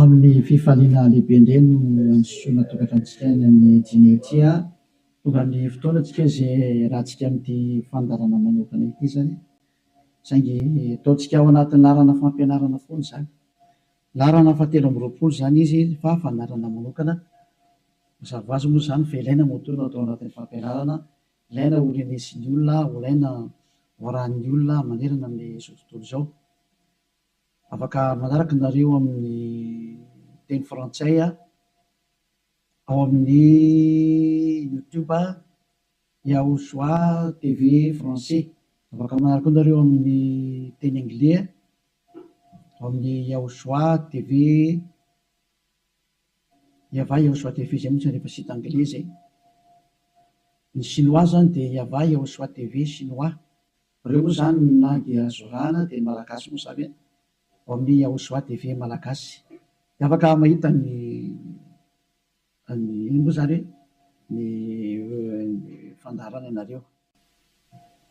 Amin'ny fifaliana lehibe indray no androsoana tokantranontsika any amin'ny dîner ity. Tonga ny fotoana tsika izay iarahantsika amin'ity fandaharana manokana ity izany. Saingy ataontsika ao anatin'ny laharana fampianarana foana izany. Laharana fahatelo amby 20 izany izy fa fandaharana manokana. Mazava ho azy moa izany fa ilaina moa no atao anatin'ny fampianarana, ilaina ho renesin'ny olona, ho ilaina ho arahin'ny olona manerana amin'izao tontolo izao. Afaka manaraka nareo amin'ny teny frantsay ao amin'ny YouTube Yahushua TV français. Afaka manaraka koa nareo amin'ny teny anglais ao amin'ny Yahushua TV Yahvah Yahushua TV izay moa tsy rehefa site anglais izay. Ny chinois zany dia Yahvah Yahushua TV chinois. Ireo moa izany ny langue azo arahana dia ny malagasy moa izany ao amin'ny Yahushua TV malagasy. Dia afaka mahita ny ny inona moa izany hoe ny fandaharana ianareo.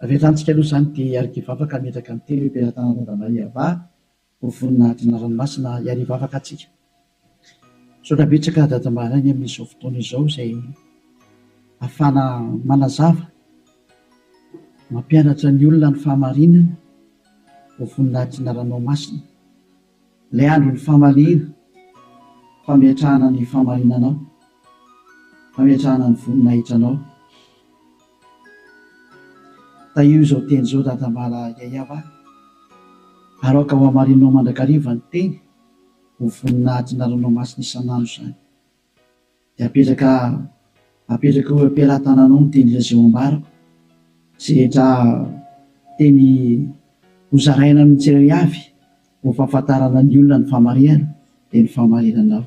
Avy hatrany tsika aloha izany dia hiaraka hivavaka hametraka ny teny eo am-pelatanana Yahvah ho voninahitry ny anarany masina hiary hivavaka antsika. Misaotra betsaka Dada Maraina amin'izao fotoana izao izay ahafahana manazava, mampianatra ny olona ny fahamarinana ho voninahitry ny anaranao masina. Ilay andron'ny famaliana, fametrahana ny fahamarinanao, fametrahana ny voninahitranao. Tahio izao teny izao Dadamala Yayava, ary aoka ho hamarinao mandrakariva ny teny ho voninahitry ny anaranao masina isan'andro izany. Dia apetraka apetraka eo am-pelatananao ny teny izay ho ambarako, izay rehetra teny hozaraina amin'ny tsirairay avy ho fahafantarana ny olona ny fahamarihana dia ny fahamarinanao.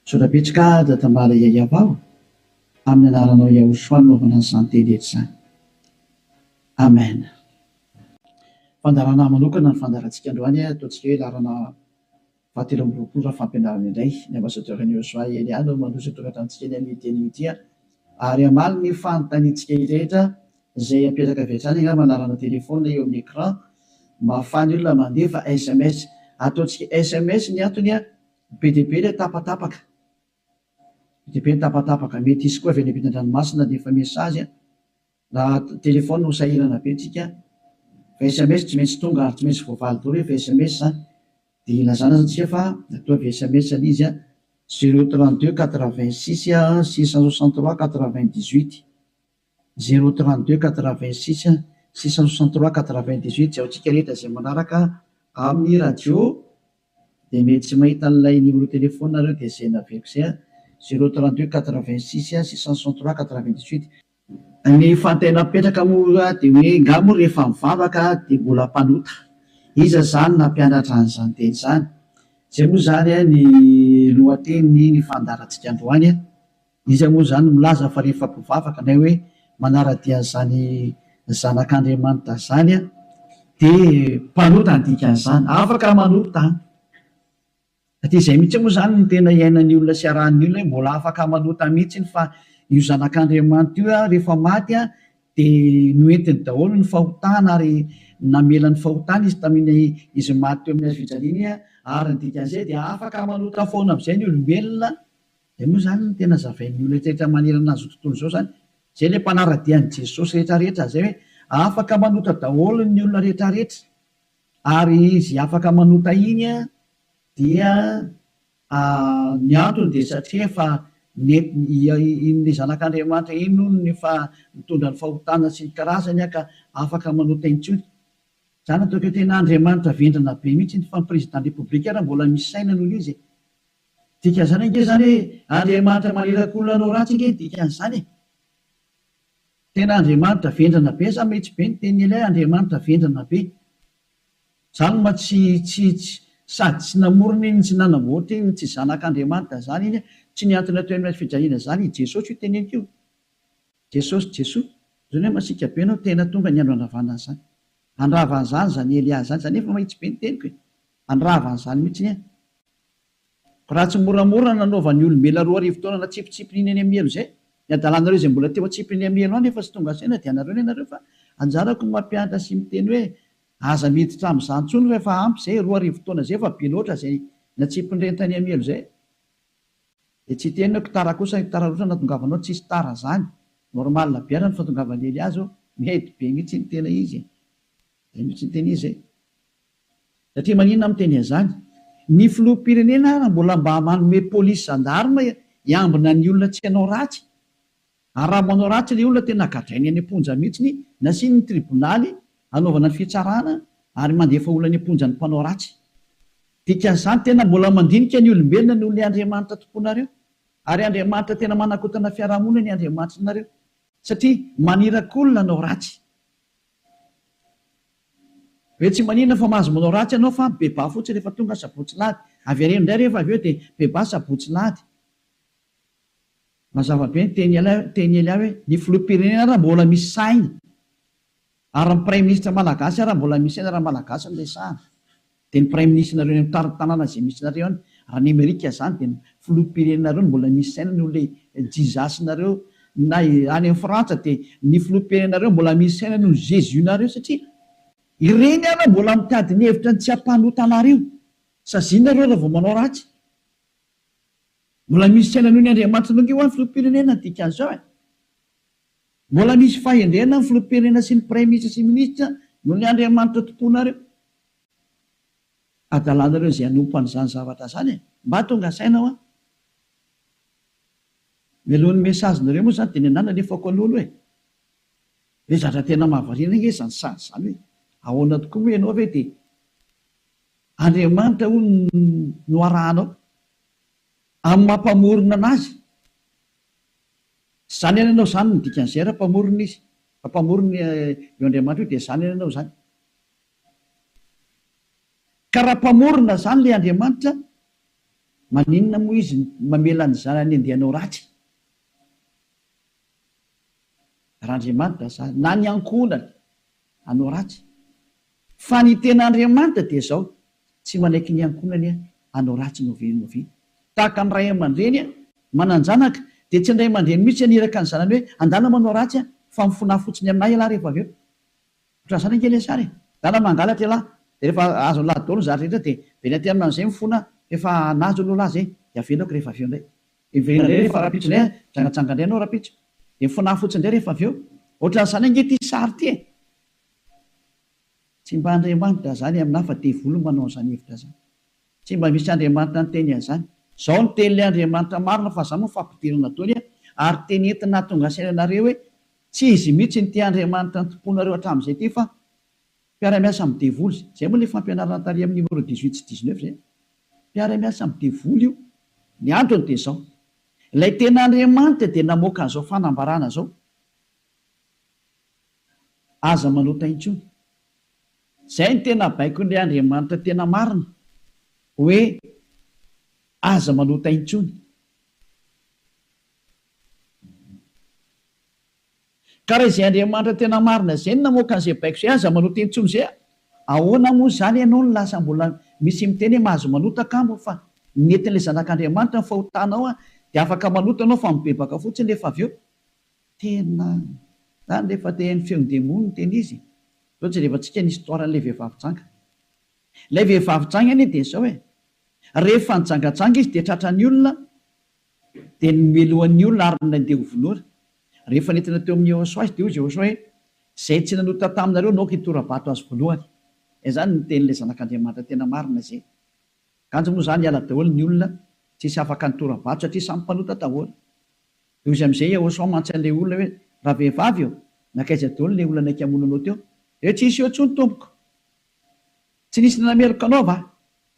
Misaotra betsaka Dadamala Yayava o! Amin'ny anaranao Yahushua no anaovana an'izany teny rehetra izany. Amen. Fandaharana manokana ny fandaharantsika androany, ataontsika hoe laharana fahatelo amby 20 raha fampianarana indray. Ny Ambassadeur an'i Yahushua Elia no mandroso eto tokantranontsika eny amin'ity anio ity ary hamaly ny fanontaniantsika rehetra izay apetraka avy hatrany angamba laharana téléphone eo amin'ny écran mba ahafahan'ny olona mandefa sms. Ataontsika sms ny antony, be dia be ilay tapatapaka. Be dia be ny tapatapaka. Mety hisy koa avy any ampitan-dranomasina handefa message an. Raha téléphone ho sahirana be tsika. Fa sms tsy maintsy tonga ary tsy maintsy voavaly daholo rehefa sms zany. Dia ilazana zany tsika fa ataovy sms ilay izy an, zéro 32 86 663 98. Zéro 32 86 663 98 izay ho antsika rehetra izay manaraka amin'ny radio. Dia mety tsy mahita an'ilay numéro téléphone nareo dia izay naveriko izay an, zéro 32 86 663 98. Ny fanontaniana mipetraka moa dia hoe nga moa rehefa mivavaka dia mbola mpanota? Iza izany nampianatra an'izany teny izany? Izay moa izany ny lohatenin'ny ny fandaharantsika androany an. Iza moa izany no milaza fa rehefa mpivavaka na hoe manara-dia an'izany zanak'Andriamanitra izany dia mpanota ny dikan'izany? Afaka manota an! Satria izay mihitsy moa izany no tena iainan'ny olona sy arahan'ny olona hoe mbola afaka manota mihitsy fa io zanak'Andriamanitra io rehefa maty dia noentiny daholo ny fahotana ary namela ny fahotana izy tamin'iny izy maty teo amin'ny hazo fijaliana ary ny dikan'izay dia afaka manota foana amin'izay ny olombelona. Izay moa izany no tena zavain'ny olona rehetra manerana an'izao tontolo izao izany. Izay ilay mpanara-dia an'i Jesosy rehetra rehetra izay hoe afaka manota daholo ny olona rehetra rehetra. Ary izy afaka manota iny dia ny antony dia satria efa nentiny iny zanak'Andriamanitra iny hono no efa nitondra ny fahotana sy ny karazany ka afaka manota intsony. Izany ataoko hoe tena Andriamanitra vendrana be mihitsy iny fa ny président république ary mbola misy saina noho izy e. Dikan'izany ange izany hoe Andriamanitra maniraka olona hanao ratsy ange ny dikan'izany e. Tena Andriamanitra vendrana be za mihitsy be ny tenin'i Elia Andriamanitra vendrana be. Zany mba tsy tsy tsy sady tsy namorona iny tsy nanamboatra iny tsy zanak'Andriamanitra zany iny tsy nihantona teo amin'ny hazo fijaliana zany i Jesosy io teneniko io. Jesosy Jesoa zany hoe masiaka be anao tena tonga ny andro handravana an'izany. Handrava an'izany zany Elia zany zany efa mahitsy be ny teniko e. Handrava an'izany mihitsy ny Ko raha tsy moramora nanaovan'ny olombelona 2000 taona natsipitsipiny eny amin'ny helo izay, ny adalanareo izay mbola teo atsipiny amin'ny helo any efa tsy tonga saina dia anareo ny anareo fa anjarako ny mampianatra sy miteny hoe aza miditra amin'izany intsony fa efa ampy izay, 2000 taona izay efa be loatra izay. Natsipin'ireny tany amin'ny helo izay. Dia tsy hiteny hoe tara kosa, tara loatra ny nahatongavanao, tsisy tara zany. Normal be ara ny fahatongavan'i Elia zao, mety be mihitsy ny tena izy e. Zay mihitsy ny tena izy e. Satria maninona aho miteny an'izany? Ny filoham-pirenena ara mbola mba manome polisy gendarme hiambina ny olona tsy hanao ratsy. Ary raha manao ratsy ilay olona tena gadrainy any am-ponja mihitsiny, nasiany ny tribonaly hanaovana ny fitsarana ary mandefa olona any am-ponja ny mpanao ratsy. Dikan'izany tena mbola mandinika ny olombelona noho ilay Andriamanitra tomponareo. Ary Andriamanitra tena manakotana fiarahamonina ny Andriamanitrinareo. Satria maniraka olona hanao ratsy. Hoe tsy maninona fa mahazo manao ratsy ianao fa mibebaha fotsiny rehefa tonga sabotsy lahady. Avereno indray rehefa avy eo dia mibebaha sabotsy lahady. Mazava be ny teny teny Elia hoe ny filoham-pirenena ara mbola misy saina ary ny praiminisitra malagasy ara mbola misy saina raha malagasy no resahana dia ny praiminisitrinareo any amin'ny tanàna izay misy nareo any raha ny amerika izany dia ny filoham-pirenenareo no mbola misy saina noho ilay Jesus-nareo na any amin'ny frantsa dia ny filoham-pirenenareo mbola misy saina noho ny Jesus-nareo satria ireny ara mbola mitady ny hevitra ny tsy hampanota anareo saziana nareo raha vao manao ratsy. Mbola misy saina noho ny Andriamanitra noho io ny filoham-pirenena ny dikan'izao e! Mbola misy fahendrena ny filoham-pirenena sy ny praiminisitra sy minisitra noho ny Andriamanitra tomponareo. Adalanareo izay hanompo an'izany zavatra izany e! Mba tonga saina hoa! Mialohan'ny message-nareo moa izany dia ny anah nalefako aloha aloha e! Hoe zatra tena mahavariana ange izany sary izany hoe ahoana tokoa moa ianao ve dia Andriamanitra hono no arahanao? Amin'ny maha mpamorona anazy. Izany anie ianao izany no dikan'izay raha mpamorona izy. Raha mpamorona io Andriamanitra io dia izany anie ianao izany. Ka raha mpamorona izany ilay Andriamanitra, maninona moa izy mamela ny zanany handeha hanao ratsy? Raha Andriamanitra izany, na ny ankohonany hanao ratsy. Fa ny tena Andriamanitra dia izao, tsy manaiky ny ankohonany hanao ratsy n'oviana n'oviana. Tahaka ny ray aman-dreny manan-janaka, dia tsy ny ray aman-dreny mihitsy haniraka ny zanany hoe, andana manao ratsy aho, fa mifonà fotsiny aminà ialahy rehefa avy eo. Ohatran'izany ange ilay sary e! Andana mangalatra ialahy, dia rehefa azon'ilahy daholo ny zavatra rehetra dia miverina aty aminy amin'izay mifona, efa nahazo aloha lahy izay, dia avelako rehefa avy eo indray. Dia miverina indray rehefa rahampitso indray an, mijangajanga indray ianao rahampitso. Dia mifonà fotsiny indray rehefa avy eo. Ohatran'izany ange ity sary ity e! Tsy mba Andriamanitra zany aminah fa devoly no manao an'izany hevitra zany. Tsy mba misy Andriamanitra niteny an'izany. Zao ny tenin'ilay Andriamanitra marina fa za moa fampidirana daholo an, ary teny entina hahatonga saina anareo hoe tsy izy mihitsy ity Andriamanitra nitompoanareo hatramin'izay ity fa mpiara-miasa amin'ny devoly. Zay moa ilay fampianarana tary amin'ny numéro 18 sy 19 zay. Mpiara-miasa amin'ny devoly io. Ny antony dia izao. Ilay tena Andriamanitra dia namoaka an'izao fanambarana izao. Aza manota intsony. Zay no tena baikon'ilay Andriamanitra tena marina, hoe aza manota intsony. Ka raha izay Andriamanitra tena marina izay no namoaka an'izay baiko izay, aza manota intsony izay, ahoana moa izany ianao no lasa mbola misy miteny hoe mahazo manota kamo fa nentin'ilay zanak'Andriamanitra ny fahotanao dia afaka manota ianao fa mibebaka fotsiny rehefa avy eo. Tena zany rehefa te haino feon-demony ny tena izy e! Zao jerevantsika ny histoire an'ilay vehivavy janga. Ilay vehivavy janga anie dia zao e! Rehefa nijangajanga izy dia tratran'ny olona dia nomelohan'ny olona ary nandeha ho vonoina. Rehefa nentina teo amin'i Yehosua izy dia hoy Yehosua hoe, Izay tsy nanota taminareo no aoka hitora-bato azy voalohany. Izany no tenin'ilay Zanak'Andriamanitra tena marina izay. Kanjo moa izany hiala daholo ny olona tsisy afaka nitora-bato satria samy mpanota daholo. Dia hoy amin'izay Yehosua mantsy an'ilay olona hoe, Ravehivavy ô, nankaiza daholo ilay olona naika hamono anao teo? Dia hoe, Tsisy eo intsony, tompoko. Tsy nisy nanameloka anao va?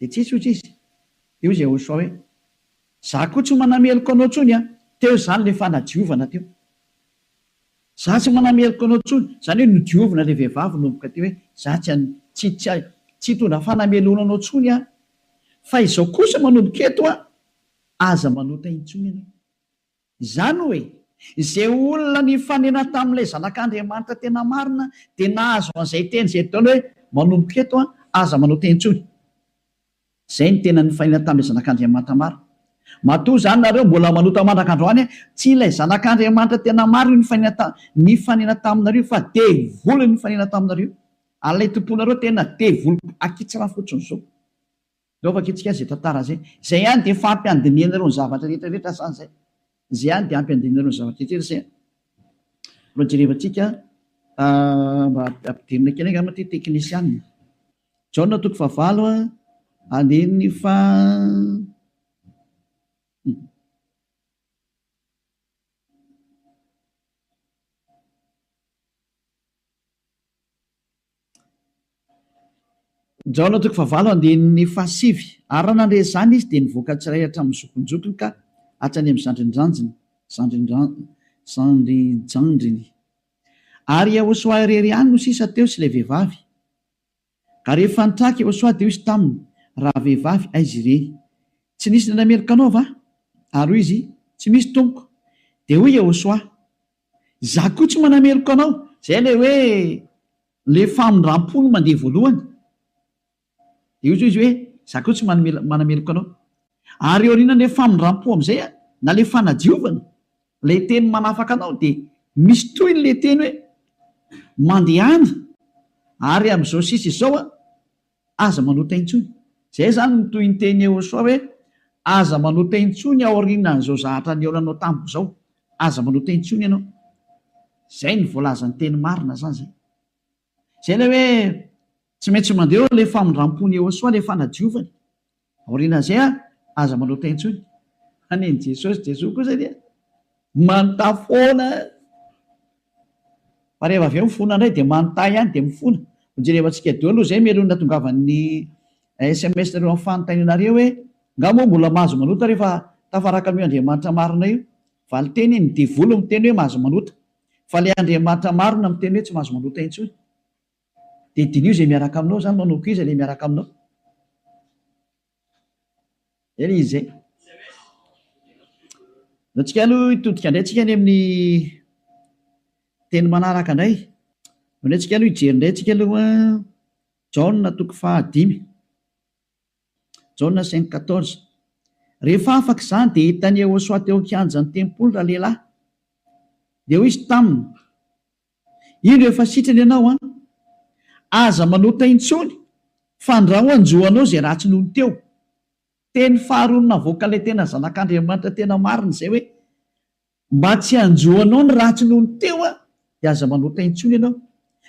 Dia tsisy, hoy izy. Dia hoy Yehosua hoe, Izaho koa tsy manameloka anao intsony an! Teo izany ilay fanadiovana teo. Izaho tsy manameloka anao intsony. Izany hoe nodiovina ilay vehivavy nanomboka teo hoe, Izaho tsy tsy tsy tsy hitondra fanamelohana anao intsony aho. Fa izao kosa manomboka eto an, aza manota intsony ianao. Izany hoe, izay olona nifanena tamin'ilay Zanak'Andriamanitra tena marina dia nahazo an'izay teny izay daholo hoe, manomboka eto an, aza manota intsony. Izay no tena nifanena tamin'ilay Zanak'Andriamanitra marina. Matoa izany nareo mbola manota mandrak'androany, tsy ilay Zanak'Andriamanitra tena marina io nifanena nifanena taminareo io fa devoly no nifanena taminareo. Ary ilay tomponareo tena devoly akitsirano fotsiny izao. Ndao vakintsika izay tantara izay. Izay ihany dia efa ampy handinihanareo ny zavatra rehetra rehetra izany izay. Izay ihany dia ampy handinihanareo ny zavatra rehetra rehetra izay. Mbola jerevantsika mba ampidirina kely angamba ity teknisianina. Jaona toko fahavalo andininy faha. Jaona toko fahavalo andininy fahasivy Ary raha nandre izany izy, dia nivoaka tsirairay hatramin'ny zokinjokiny ka hatrany amin'ny zandrindranjiny, zandrinjandriny. Ary Iehôsoa irery ihany no sisa teo sy ilay vehivavy. Ka rehefa nitraka Iehôsoa, dia hoy izy taminy, Ravehivavy, aiza ireny? Tsy nisy nanameloka anao va? Ary hoy izy, Tsy misy, Tompoko. Dia hoy Iehôsoa, Izaho koa tsy manameloka anao. Izay ilay hoe ilay famindram-po no mandeha voalohany. Dia hoy izy hoe, Izaho koa tsy manameloka anao. Ary aorianan'ilay famindram-po amin'izay, na ilay fanadiovana, ilay teny manafaka anao, dia misy tohiny ilay teny hoe, Mandehana, ary amin'izao sisa izao, Aza manota intsony. Zay zany ny tohinteny Yehosua hoe aza manota intsony aorianan'izao zahatra nihaonanao tamiko zao. Aza manota intsony ianao. Zay ny voalazan'ny teny marina zany zay. Zay ilay hoe tsy maintsy mandeha eo ilay famindrampon'i Yehosua, ilay fanadiovany. Aorianan'izay an, aza manota intsony. Fa nen'i Jesosy, Jesoa kosa dia manontà foana. Fa rehefa avy eo mifona indray dia manontà ihany dia mifona. Hojerevantsika daholo aloha izay mialoha ny nahatongavan'ny sms nareo amin'ny fanontanianareo hoe nga moa mbola mahazo manota rehefa tafaraka amin'io Andriamanitra marina io? Valinteny, ny devoly miteny hoe mahazo manota. Fa ilay Andriamanitra marina miteny hoe tsy mahazo manota intsony. Dia diniho izay miaraka aminao izany, manao koa iza ilay miaraka aminao. Zay ilay izy zay. Ndao tsika aloha hitodika indray tsika any amin'ny teny manaraka indray. Ndao indray tsika aloha hijery indray tsika aloha Jaona toko fahadimy. Jaona 5:14. Rehefa afaka izany dia hitan'i Yehosua teo an-kianjan'ny tempoly ralehilahy. Dia hoy izy taminy, Indro efa sitrana ianao an! Aza manota intsony fa ndrao hanjo anao izay ratsy nony teo. Teny faharoa navoakan'ilay tena zanak'Andriamanitra tena marina izay hoe, mba tsy hanjo anao ny ratsy nony teo an, dia aza manota intsony ianao.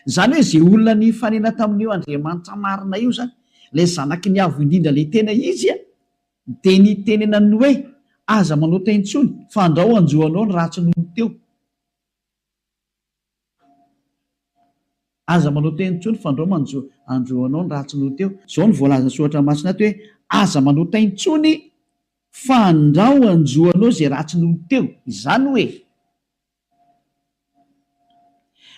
Izany hoe izay olona nifanena tamin'io Andriamanitra marina io izany, ilay zanaky ny Avo Indrindra ilay tena izy an, dia nitenenany hoe, aza manota intsony fa ndrao hanjo anao ny ratsy nony teo. Aza manao teny intsony fandrao manjo andro anao ny ratsy noho teo. Zao no voalazan'ny soratra masina ato hoe aza manota intsony fandrao anjo anao izay ratsy noho teo. Izany hoe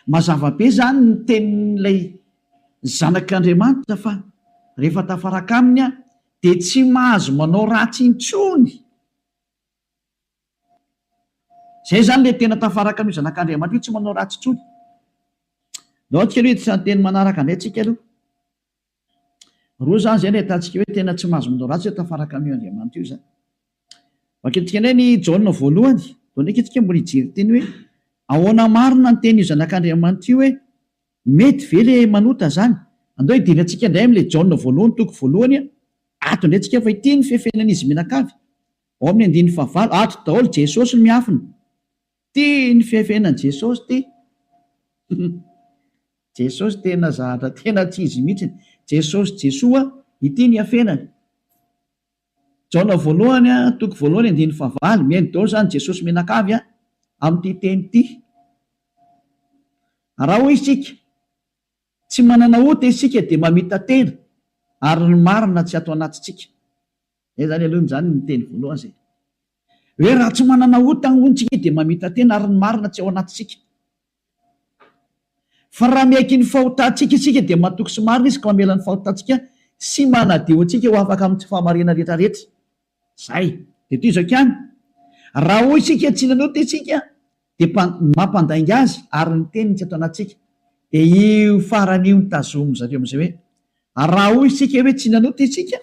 mazava be izany ny tenin'ilay zanak'Andriamanitra fa rehefa tafaraka aminy aho dia tsy mahazo manao ratsy intsony. Zay zany le tena tafaraka an'io zanak'Andriamanitra io tsy manao ratsy intsony. Ndao tsika aloha hiditra ny teny manaraka indray tsika aloha. Roa zany zay no ahitantsika hoe tena tsy mahazo manao ratsy hoe tafaraka amin'io Andriamanitra io zany. Vakintsika indray ny Jaona voalohany. Ndao ndraiky tsika mbola hijery teny hoe ahoana marina ny tenin'io zanak'Andriamanitra io hoe mety ve le manota zany? Andao hidirantsika indray amin'ilay Jaona voalohany toko voalohany ato indray tsika fa ity ny fefenan'izy mianakavy. Ao amin'ny andininy fahavalo, ato daholo Jesosy no miafina. Ty ny fiafenan'i Jesosy ty. Jesosy tena zahatra tena tsy izy mihitsiny. Jesosy Jesoa, ity ny iafenany. Jaona voalohany, toko voalohany andininy fahavalo, mihaino daholo izany Jesosy mianakavy amin'ity teny ity. Raha hoy isika, tsy manana ota isika dia mamita-tena ary ny marina tsy ato anatintsika. Zay zany aloha zany ny teny voalohany zay. Hoe raha tsy manana ota hono tsika dia mamita-tena ary ny marina tsy ao anatintsika. Fa raha miaiky ny fahotantsika isika dia matoky sy marina izy ka mamela ny fahotantsika sy manadio antsika ho afaka amin'ny tsy fahamarinana rehetra rehetra. Zay. Dia toy izao ihany, raha hoy isika tsy nanota isika dia mampandainga azy ary ny teniny tsy ato anatintsika. Dia io farany io no tazomin-dry zareo amin'izay hoe raha hoy isika hoe tsy nanota isika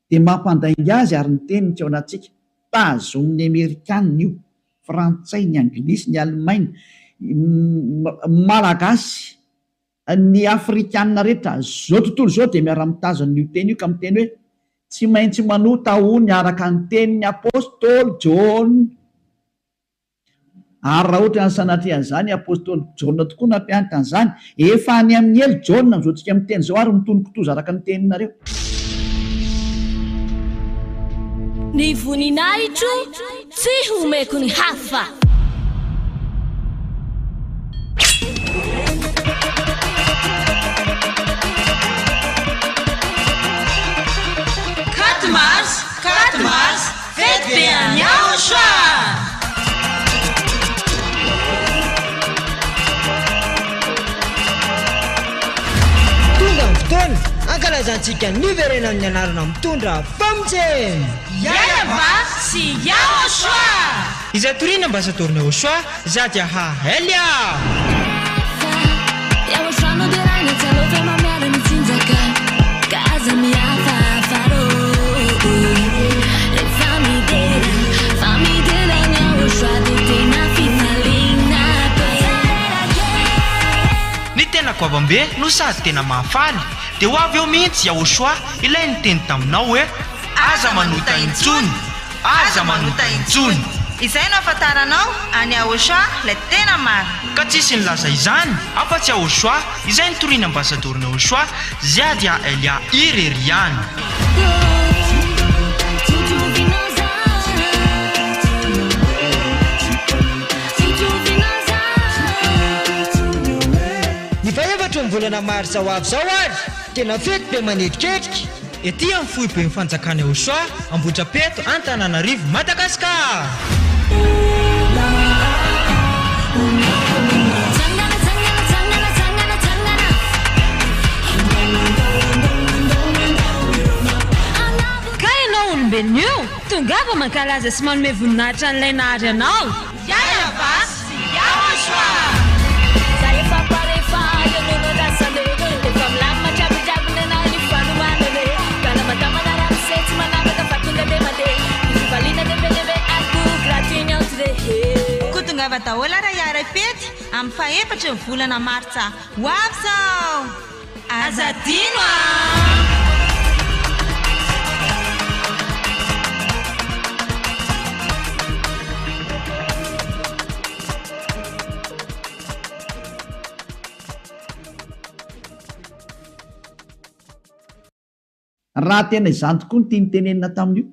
dia mampandainga azy ary ny teniny tsy ao anatintsika. Tazomin'ny Amerikanina io, Frantsay, ny Anglisy, ny Alemaina, Malagasy, ny Afrikanina rehetra, zao tontolo izao dia miara-mitazona io teny io ka miteny hoe. Tsy maintsy manota hono araka ny tenin'ny apostoly Jaona. Ary raha ohatra ny sanatria an'izany, apostoly Jaona tokoa nampianatra an'izany. Efa any amin'ny helo Jaona amin'izao tsika miteny izao ary mitono kitoza araka ny teninareo. Ny voninahitro tsy homeko ny hafa. Quatre mars, quatre mars, fety be any Aotra! Tonga ny fotoana hankalazantsika ny niverenan'ny anarana mitondra famonjena! Yayava sy Yahoshua! Izay toriana ambasadaoron'i Yahoshua, Zadiaha Elia! Ny tena goavambe no sady tena mahafaly, dia ho avy eo mihitsy Yahoshua ilay niteny taminao hoe, Aza manota intsony! Aza manota intsony! Izay no ahafantaranao an'i Yahoshuah ilay tena marina. Ka tsisy nilaza izany afa-tsy Yahoshuah izay nitorian'ny ambasadorin'i Yahoshuah, Ziadia Elia irery ihany. Ny fahefatry ny volana marsa ho avy izao ary, tena fety be manetriketrika. Ety amin'ny foiben'ny fanjakana Eosoa, Ambohitrapeto, Antananarivo, Madagasikara! Ka ianao olombelona io, tongava mankalaza sy manome voninahitra an'ilay nahary anao! Koa tongava daholo ary hiara-hifety amin'ny fahefatry ny volana martsa ho avy izao! Aza adino an! Raha tena izany tokoa no tiany tenenina tamin'io.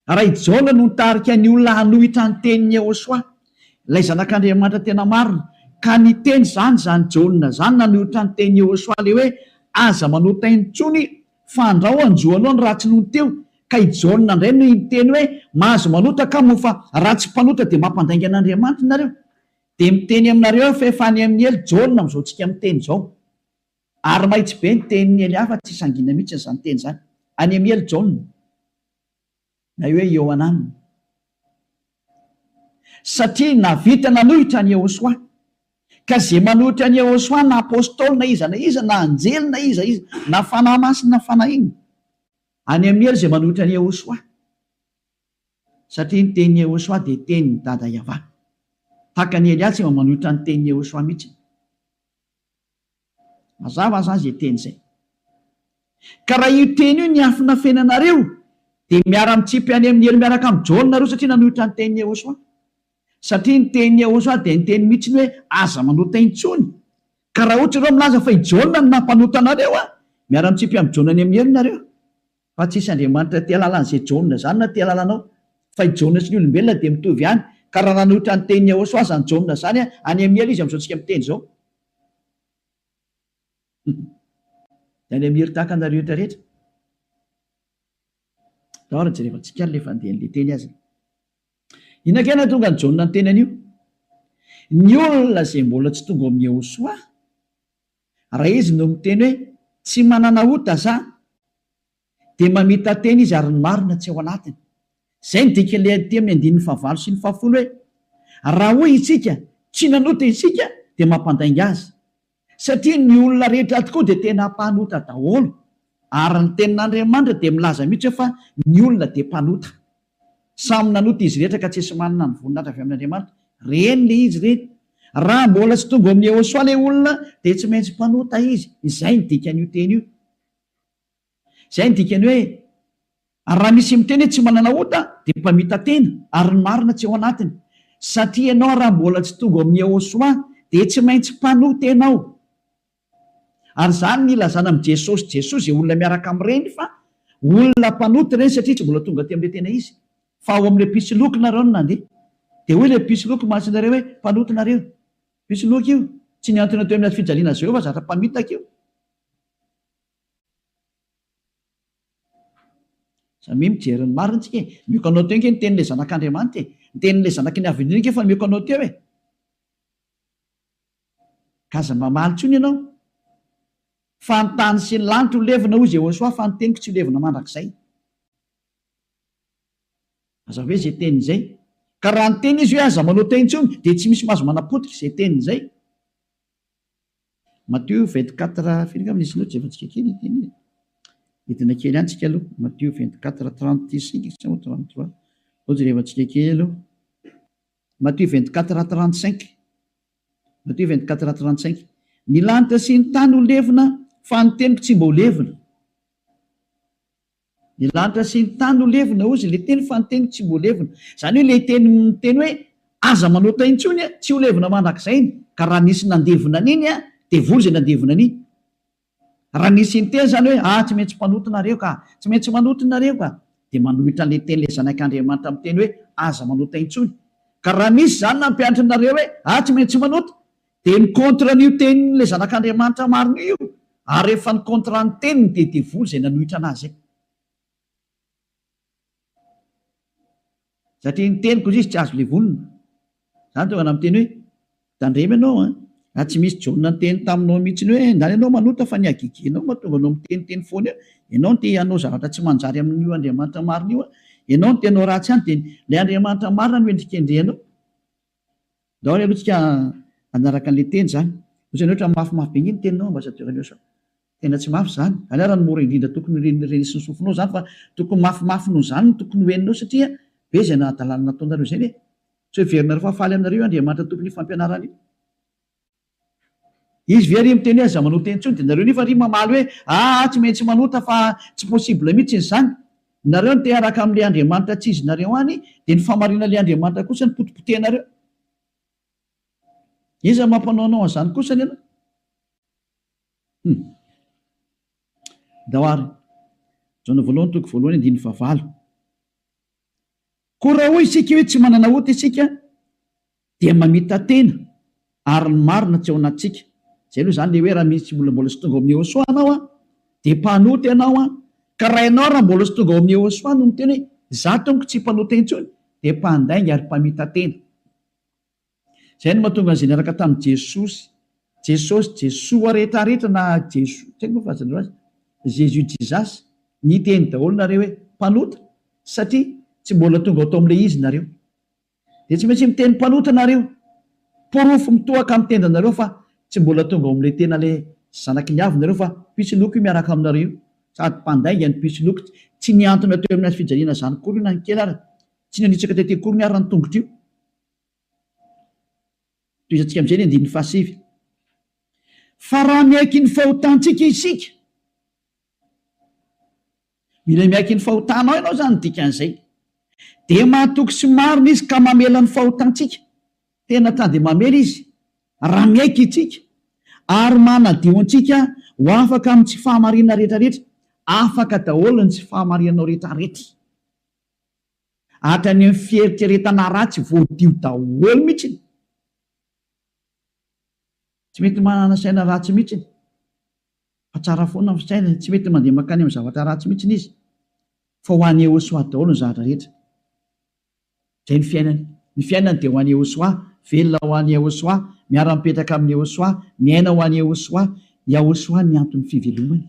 Raha i Jaona no nitarika ny olona hanohitra ny tenin'i Yehosua, ilay Zanak'Andriamanitra tena marina, ka niteny izany izany Jaona izany nanohitra ny tenin'i Yehosua ilay hoe aza manota intsony fa andrao hanjo anao ny ratsy nony teo, ka i Jaona indray no niteny hoe mahazo manota ka moa fa raha tsy mpanota dia mampandainga an'Andriamanitra nareo. Dia miteny aminareo aho fa efa any amin'ny helo Jaona amin'izao tsika miteny izao. Ary mahitsy be ny tenin'i Elia fa tsy sangiana mihitsy izany teny izany. Any amin'ny helo Jaona. Na hoe Iohanana. Satria nahavita nanohitra an'i Yehosua. Ka izay manohitra an'i Yehosua na apostoly na iza na iza na anjely na iza iza na fanahy masina na fanahy inona. Any amin'ny helo izay manohitra an'i Yehosua. Satria ny tenin'i Yehosua dia tenin'i Dada Yavah. Tahaka an'i Elia tsy mba manohitra ny tenin'i Yehosua mihitsy. Mazava zany zay teny zay. Ka raha io teny io niafinafenanareo dia miara mitsipy any amin'ny helo miaraka amin'i Jaona nareo satria nanohitra ny tenin'i Yehosua. Satria ny tenin'i Yehosua dia niteny mihitsy ny hoe aza manota intsony. Ka raha ohatra ireo milaza fa i Jaona no nampanota anareo an, miara mitsipy amin'i Jaona any amin'ny helo nareo. Fa tsisy Andriamanitra te halala an'izay Jaona izany na te halala anao. Fa i Jaona sy ny olombelona dia mitovy ihany. Ka raha nanohitra ny tenin'i Yehosua izany Jaona izany an, any amin'ny helo izy amin'izao tsika miteny izao. Dia any amin'ny helo tahaka anareo rehetra rehetra. Ndao ary jerevantsika ary ilay fandehan'ilay teny aza. Inona kay nahatonga an'i Jaona niteny an'io? Ny olona izay mbola tsy tonga ao amin'i Yehosua, Raha izy no miteny hoe tsy manana ota za dia mamita-tena izy ary ny marina tsy ao anatiny. Izay no dikan'ilay aty amin'ny andininy fahavalo sy ny fahafolo hoe raha hoy isika tsy nanota isika dia mampandainga azy. Satria ny olona rehetra tokoa dia tena mpanota daholo ary ny tenin'Andriamanitra dia milaza mihitsy hoe fa ny olona dia mpanota. Samy nanota izy rehetra ka tsisy manana ny voninahitra avy amin'Andriamanitra. Reny le izy reny. Raha mbola tsy tonga ao amin'i Yehosua le olona dia tsy maintsy mpanota izy. Izay ny dikan'io teny io. Izay ny dikany hoe, ary raha misy miteny hoe tsy manana ota dia mpamita-tena ary ny marina tsy ao anatiny. Satria ianao raha mbola tsy tonga ao amin'i Yehosua dia tsy maintsy mpanota ianao. Ary izany no ilazana amin'i Jesosy Jesoa izay olona miaraka amin'ireny fa olona mpanota ireny satria tsy mbola tonga aty amin'ilay tena izy. Fa ao amin'ilay mpisoloky nareo no nandeha. Dia hoy ilay mpisoloky mantsy nareo hoe mpanota nareo. Mpisoloky io. Tsy nihantona teo amin'ny hazo fijaliana azy ireo fa zatra mpamitaka io. Samia mijery ny marina tsika e. Omeko anao teo ange ny tenin'ilay zanak'Andriamanitra e. Ny tenin'ilay zanaky ny Avo Indrindra ange efa nomeko anao teo e. Ka aza mamaly intsony ianao. Fa ny tany sy ny lanitra ho levona hoy Jehosoa fa ny teniko tsy ho levona mandrakizay. Aza hoe izay teniny izay. Ka raha niteny izy hoe aza manao teny intsony dia tsy misy mahazo manapotika izay teniny izay. Matio 24 firy angamba nisy note jerevantsika kely ity anie. Hidina kely ihany tsika aloha. Matio 24 35 sa 33. Aleo jerevantsika kely aloha. Matio 24 35. Matio 24 35. Ny lanitra sy ny tany ho levona fa ny teniko tsy mba ho levona. Ny lanitra sy ny tany ho levona hozy ilay teny fa ny teniko tsy mba ho levona. Izany hoe ilay teny miteny hoe aza manota intsony tsy ho levona mandrakizay iny. Ka raha nisy nandevona an'iny devoly izay nandevona an'iny. Raha nisy niteny izany hoe ah tsy maintsy mpanota nareo ka, tsy maintsy manota nareo ka, dia manohitra an'ilay teny ilay zanak'Andriamanitra miteny hoe aza manota intsony. Ka raha nisy izany nampianatra anareo hoe ah tsy maintsy manota, Dia ny contre an'io tenin'ilay zanak'Andriamanitra marina io io, ary rehefa ny contre ny teniny dia devoly izay nanohitra an'azy izay. Satria ny teniko izy tsy azo levonina. Izany tonga na miteny hoe, tandremo ianao an, raha tsy misy Jaona niteny taminao mihitsy hoe ndany ianao manota fa ny hagegenao mahatonga anao miteniteny foana eo, ianao no te hanao zavatra tsy manjary amin'io Andriamanitra marina io an, ianao no te hanao ratsy any dia ilay Andriamanitra marina no endrikendrehanao. Ndao ary aloha tsika hanaraka an'ilay teny izany. Ohatrany ohatra mafimafy be nge ny teninao ambassadeur Eliosa. Tena tsy mafy izany. Izany ary no mora indrindra tokony ho renesin'ny sofinao izany fa tokony mafimafy noho izany no tokony ho henonao satria be izay nahadalana nataonareo izay e. Tsy heverinareo fa faly aminareo io Andriamanitra tompon'io fampianarana io. Izy ve ary miteny hoe aza manota intsony dia nareo nefa ary mamaly hoe aa tsy maintsy manota fa tsy possible mihitsy izany. Nareo no te hiaraka amin'ilay Andriamanitra tsy izy nareo any dia ny fahamarinan'ilay Andriamanitra kosa no potipotehinareo. Iza mampanao anao an'izany kosa ianao? Hum. Ndao ary. Jaona voalohany toko voalohany andininy fahavalo. Koa raha hoy isika hoe tsy manana ota isika dia mamita-tena ary ny marina tsy ao anatintsika. Izay aloha izany ilay hoe raha misy olona mbola tsy tonga ao amin'i Yehosua ianao an, dia mpanota ianao an, ka raha ianao raha mbola tsy tonga ao amin'i Yehosua no miteny hoe izaho tompoko tsy mpanota intsony dia mpandainga ary mpamita-tena. Izay no mahatonga an'izay niaraka tamin'i Jesosy, Jesosy, Jesoa rehetra rehetra na Jeso, tsy haiko moa fahazanareo azy, Jesus Jesus, niteny daholo nareo hoe mpanota satria tsy mbola tonga ao tao amin'ilay izy nareo. Dia tsy maintsy miteny mpanota nareo. Porofo mitohaka amin'ny tendanareo fa tsy mbola tonga ao amin'ilay tena ilay zanaky ny avo nareo fa mpisoloky io miaraka aminareo io. Sady mpandainga ny mpisoloky, tsy nihantona teo amin'ny hazo fijaliana izany akory io na ny kely ara, tsy nanitsaka tety akory ny ara ny tongotra io. Tohizantsika amin'izay ny andininy fahasivy. Fa raha miaiky ny fahotantsika isika, mila miaiky ny fahotanao ianao izany ny dikan'izay, dia mahatoky sy marina izy ka mamela ny fahotantsika. Tena ta dia mamela izy raha miaiky isika ary manadio antsika ho afaka amin'ny tsy fahamarinana rehetrarehetra. Afaka daholo ny tsy fahamarinanao rehetrarehetra. Hatrany amin'ny fieritreretana ratsy voadio daholo mihitsy. Tsy mety manana saina ratsy mihitsy. Fa tsara foana ny fisainany, tsy mety mandeha mankany amin'ny zavatra ratsy mihitsy izy. Fa ho an'i Yehosua daholo ny zavatra rehetra. Izay ny fiainany. Ny fiainany dia ho an'i Yehosua, velona ho an'i Yehosua, miara-mipetraka amin'i Yehosua, miaina ho an'i Yehosua. Yahosua ny anton'ny fivelomany.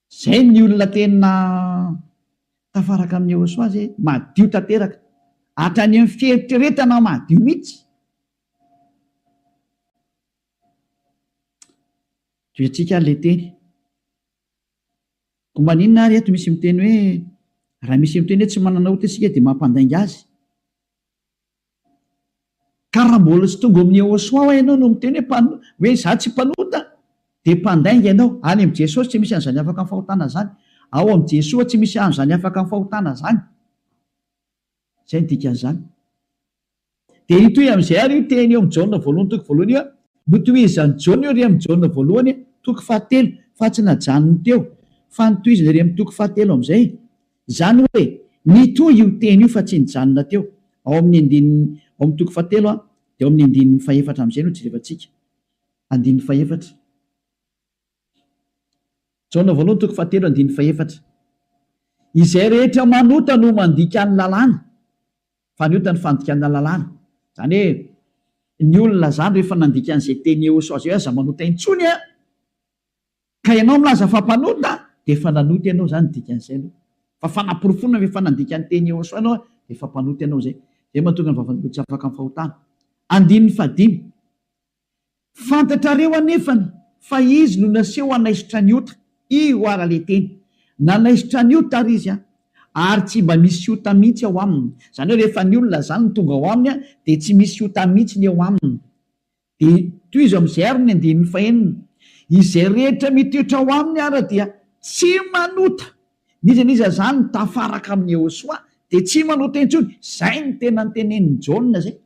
Zay ny olona tena tafaraka amin'i Yehosua zay, madio tanteraka. Hatrany amin'ny fieritreretana madio mihitsy. Tohizantsika ary ilay teny. Koa maninona ary eto misy miteny hoe raha misy miteny hoe tsy manana ota isika dia mampandainga azy. Ka raha mbola tsy tonga ao amin'i Yehosua hoa ianao no miteny hoe mpano, hoe izaho tsy mpanota, dia mpandainga ianao. Any amin'i Jesosy tsy misy an'izany afaka amin'ny fahotana izany. Ao amin'i Jesoa tsy misy an'izany afaka amin'ny fahotana izany. Izay no dikan'izany. Dia hitohy amin'izay àry io teny eo amin'ny Jaona voalohany toko voalohany io. Notohizan'i Jaona io ery amin'ny Jaona voalohany toko fahatelo, fa tsy najanony teo, fa notohizany ery amin'ny toko fahatelo amin'izay. Izany hoe, nitohy io teny io fa tsy nijanona teo. Ao amin'ny andininy, ao amin'ny toko fahatelo, dia ao amin'ny andininy fahefatra amin'izay no jerevantsika. Andininy fahefatra. Jaona voalohany toko fahatelo andininy fahefatra. Izay rehetra manota no mandika ny lalàna, fa ny ota ny fandikana lalàna. Izany hoe ny olona izany rehefa nandika an'izay teny Yehosua izay hoe aza manota intsony an! Ka ianao milaza fa mpanota dia efa nanota ianao izany ny dikan'izay aloha. Fa fanaporofoana fa efa nandika ny teny Yehosua ianao dia efa mpanota ianao izay. Izay mahatonga ny vavan'olona tsy afaka amin'ny fahotana. Andininy fahadimy. Fantatrareo anefany fa izy no naseho hanaisotra ny ota, io ara le teny. Nanaisotra ny ota ary izy an, ary tsy mba misy ota mihitsy ao aminy. Izany hoe rehefa ny olona izany no tonga ao aminy an, dia tsy misy ota mihitsy ny eo aminy. Dia tohizo amin'izay ary ny andininy fahenina. Izay rehetra mitoetra ao aminy ara dia tsy manota. N'iza n'iza izany no tafaraka amin'i Yehosua dia tsy manota intsony. Izay no tena notenenin'i Jaona izay.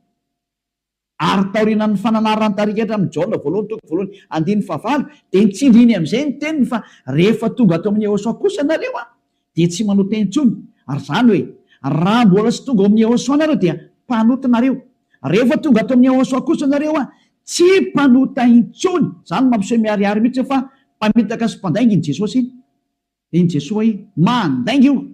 Ary taorianan'ny fananaran'ny tarigetra amin'i Jaona voalohany toko voalohany andininy fahavalo dia nitsindriny amin'izay ny teniny fa rehefa tonga ato amin'i Yehosua kosa nareo an dia tsy manota intsony ary izany hoe raha mbola tsy tonga ao amin'i Yehosua nareo dia mpanota nareo rehefa tonga ato amin'i Yehosua kosa nareo an tsy mpanota intsony izany no mampiseho miharihary mihitsy fa mpamitaka sy mpandainga iny Jesosy iny iny Jesoa iny mandainga io.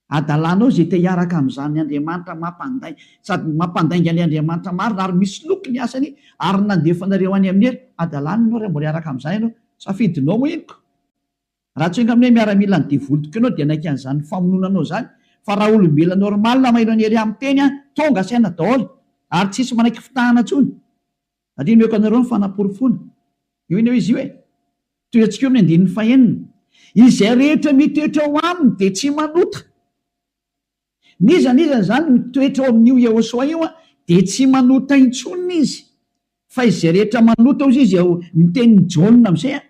Adalanao izay te hiaraka amin'izany Andriamanitra mampandainga sady mampandainga ilay Andriamanitra marina ary misoloky ny asany ary nandefa anareo any amin'ny helo. Adalana ianao raha mbola hiaraka amin'izany ianao. Safidinao moa iny ko. Raha tsy enga amin'ny hoe miaramilan'ny devoly tokoa ianao dia hanaiky an'izany famonoana anao izany fa raha olombelona normal maheno an'i Elia miteny an, tonga saina daholo ary tsisy manaiky fitahana intsony. Ary omeko anareo ny fanaporofoana. Io anie izy io e! Tohiantsika eo amin'ny andininy fahenina. Izay rehetra mitoetra ao aminy dia tsy manota. N'iza n'iza izany mitoetra ao amin'io Yehosua io dia tsy manota intsony izy. Fa izay rehetra manota hozy izy ao ny tenin'i Jaona amin'izay an,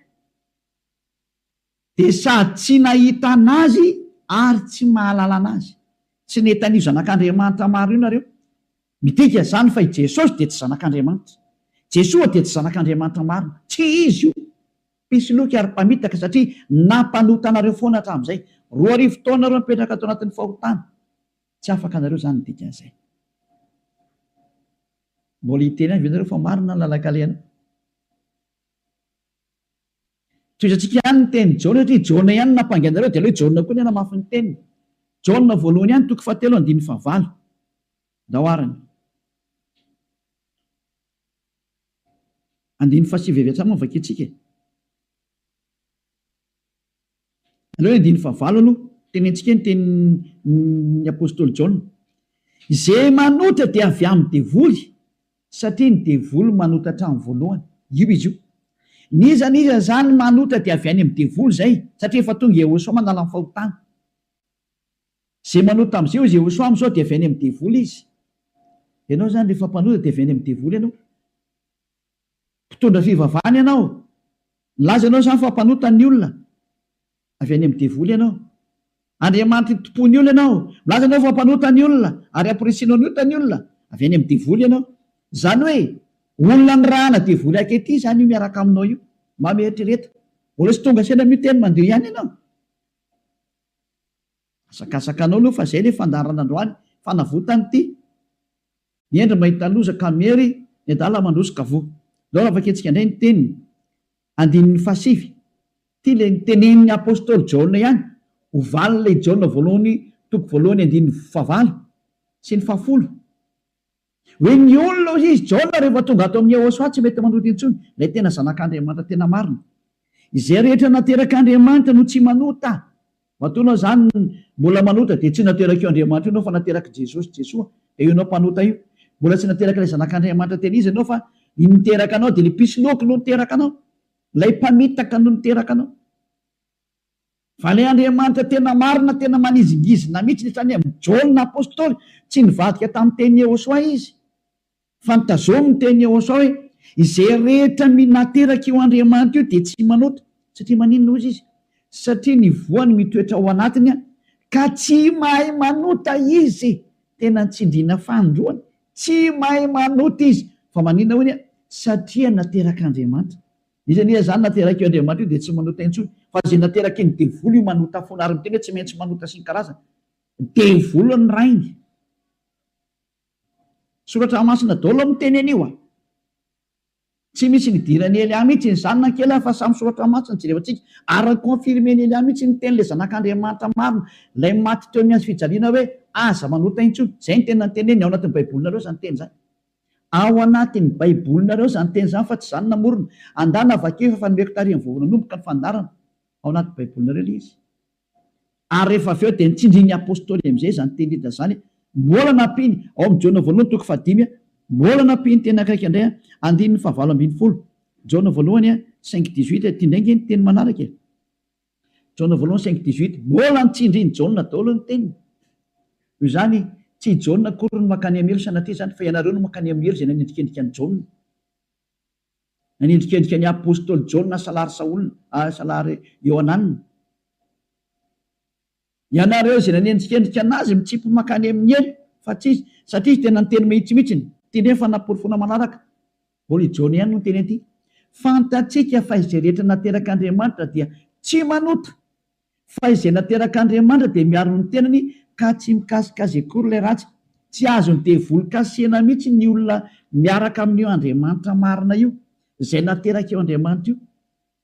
dia sady tsy nahita an'Azy ary tsy mahalala an'Azy. Tsy nahita an'io Zanak'Andriamanitra marina io nareo. Midika izany fa i Jesosy dia tsy Zanak'Andriamanitra. Jesoa dia tsy Zanak'Andriamanitra marina. Tsy Izy io. Mpisoloky ary mpamitaka satria nampanota anareo foana hatramin'izay. 2000 taona nareo nipetraka tao anatin'ny fahotana. Tsy afaka anareo izany ny dikan'izay. Mbola hiteny ihany ve nareo fa marina ny lalan-kalehanao? Tohizantsika ihany ny tenin'i Jaona satria i Jaona ihany no nampangy anareo dia aleo i Jaona koa ny hanamafy ny teniny. Jaona voalohany ihany toko fahatelo andininy fahavalo. Ndao arany. Andininy fahasivy avy hatrany moa no vakintsika e. Aleo ny andininy fahavalo aloha, tenentsika ny tenin'ny apostoly Jaona. Izay manota dia avy amin'ny devoly, satria ny devoly manota hatramin'ny voalohany. Io izy io. N'iza n'iza izany manota dia avy any amin'ny devoly izay, satria efa tonga Yehosua manala ny fahotana. Izay manota amin'izay hoy Yehosua amin'izao dia avy any amin'ny devoly izy. Ianao izany rehefa mpanota dia avy any amin'ny devoly ianao. Mpitondra fivavahana ianao. Milaza ianao izany fa mpanota ny olona. Avy any amin'ny devoly ianao. Andriamanitry ny tompon'ny olona ianao. Milaza ianao fa mpanota ny olona ary amporisihinao ny ota ny olona. Avy any amin'ny devoly ianao. Izany hoe olona nirahana devoly ankehitriny izany io miaraka aminao io. Mba mieritrereta. Mbola tsy tonga saina amin'io teny mandeha ihany ianao. Asakasaka anao aloha fa zay le fandaharana androany, fanavotana ity. Ny hendry mahita loza ka miery, ny adala mandroso ka voa. Ndao raha vakintsika indray ny teniny, andininy fahasivy. Ity le nitenenin'ny apostoly Jaona ihany, ho valin'ilay Jaona voalohany toko voalohany andininy fahavalo sy ny fahafolo. Hoe ny olona hoy izy, Jaona rehefa tonga ato amin'i Yehosua tsy mety manota intsony, ilay tena zanak'Andriamanitra tena marina. Izay rehetra naterak'Andriamanitra no tsy manota. Matoa ianao izany mbola manota dia tsy naterak'io Andriamanitra io ianao fa naterak'i Jesosy, Jesoa, dia io ianao mpanota io. Mbola tsy naterak'ilay zanak'Andriamanitra tena izy ianao fa ny niteraka anao dia ilay mpisoloky no niteraka anao. Ilay mpamitaka no niteraka anao. Fa ilay Andriamanitra tena marina, tena manizingizina mihitsy ny hatrany amin'i Jaona Apostoly, tsy nivadika tamin'ny tenin'i Yehosua izy, fa notazominy ny tenin'i Yehosua hoe, Izay rehetra mi naterak'io Andriamanitra io dia tsy manota. Satria maninona hozy izy? Satria ny voany mitoetra ao anatiny ka tsy mahay manota izy. Tena nitsindriana fanindroany, tsy mahay manota izy. Fa maninona hoy ny Satria naterak'Andriamanitra. Iza anie izany naterak'io Andriamanitra io dia tsy manota intsony. Fa izay nateraky ny devoly io manota foana ary miteny hoe tsy maintsy manota sy ny karazany. Devoly ny rainy. Soratra masina daholo miteny an'io a. Tsy misy nidiran'i Elia mihitsy izany na kely fa samy soratra masina jerevantsika ary ni-confirmer-n'i Elia mihitsy ny tenin'ilay zanak'Andriamanitra marina ilay maty teo amin'ny hazo fijaliana hoe aza manota intsony. Izay no tena noteneniny ao anatin'ny baibolinareo izany teny izany. Ao anatin'ny baibolinareo izany teny izany fa tsy izaho no namorona. Andana vakio efa nomeko tarihan'ny vao nanomboka ny fandaharana. Ao anaty baibolinareo ilay izy. Ary rehefa avy eo dia nitsindrin'ny Apostoly amin'izay izany teny rehetra izany, mbola nampiany, ao amin'ny Jaona voalohany toko fahadimy, mbola nampiany teny akaiky indray, andininy fahavalo ambin'ny folo, Jaona voalohany cinq dix-huit, ity indray ange ny teny manaraka e, Jaona voalohany cinq dix-huit, mbola nitsindrin'i Jaona daholo ny teniny. Noho izany, tsy i Jaona akory no mankany amin'ny helo sanatria izany, fa ianareo no mankany amin'ny helo izay nanendrikendrika an'i Jaona. Nanendrikendrika ny apostoly Jaona salary Saola, salary Iohanana. Ianareo izay nanendrikendrika anazy mitsipy mankany amin'ny helo, fa tsy izy, satria izy tena niteny mahitsy mihitsiny. Ity indray ny fanaporofoana manaraka. Mbola i Jaona ihany no niteny an'ity. Fantatsika fa izay rehetra naterak'Andriamanitra dia tsy manota. Fa izay naterak'Andriamanitra dia miaro ny tenany ka tsy mikasika azy akory ilay ratsy. Tsy azon'ny devoly kasihina mihitsy ny olona miaraka amin'io Andriamanitra marina io, izay naterak'io Andriamanitra io.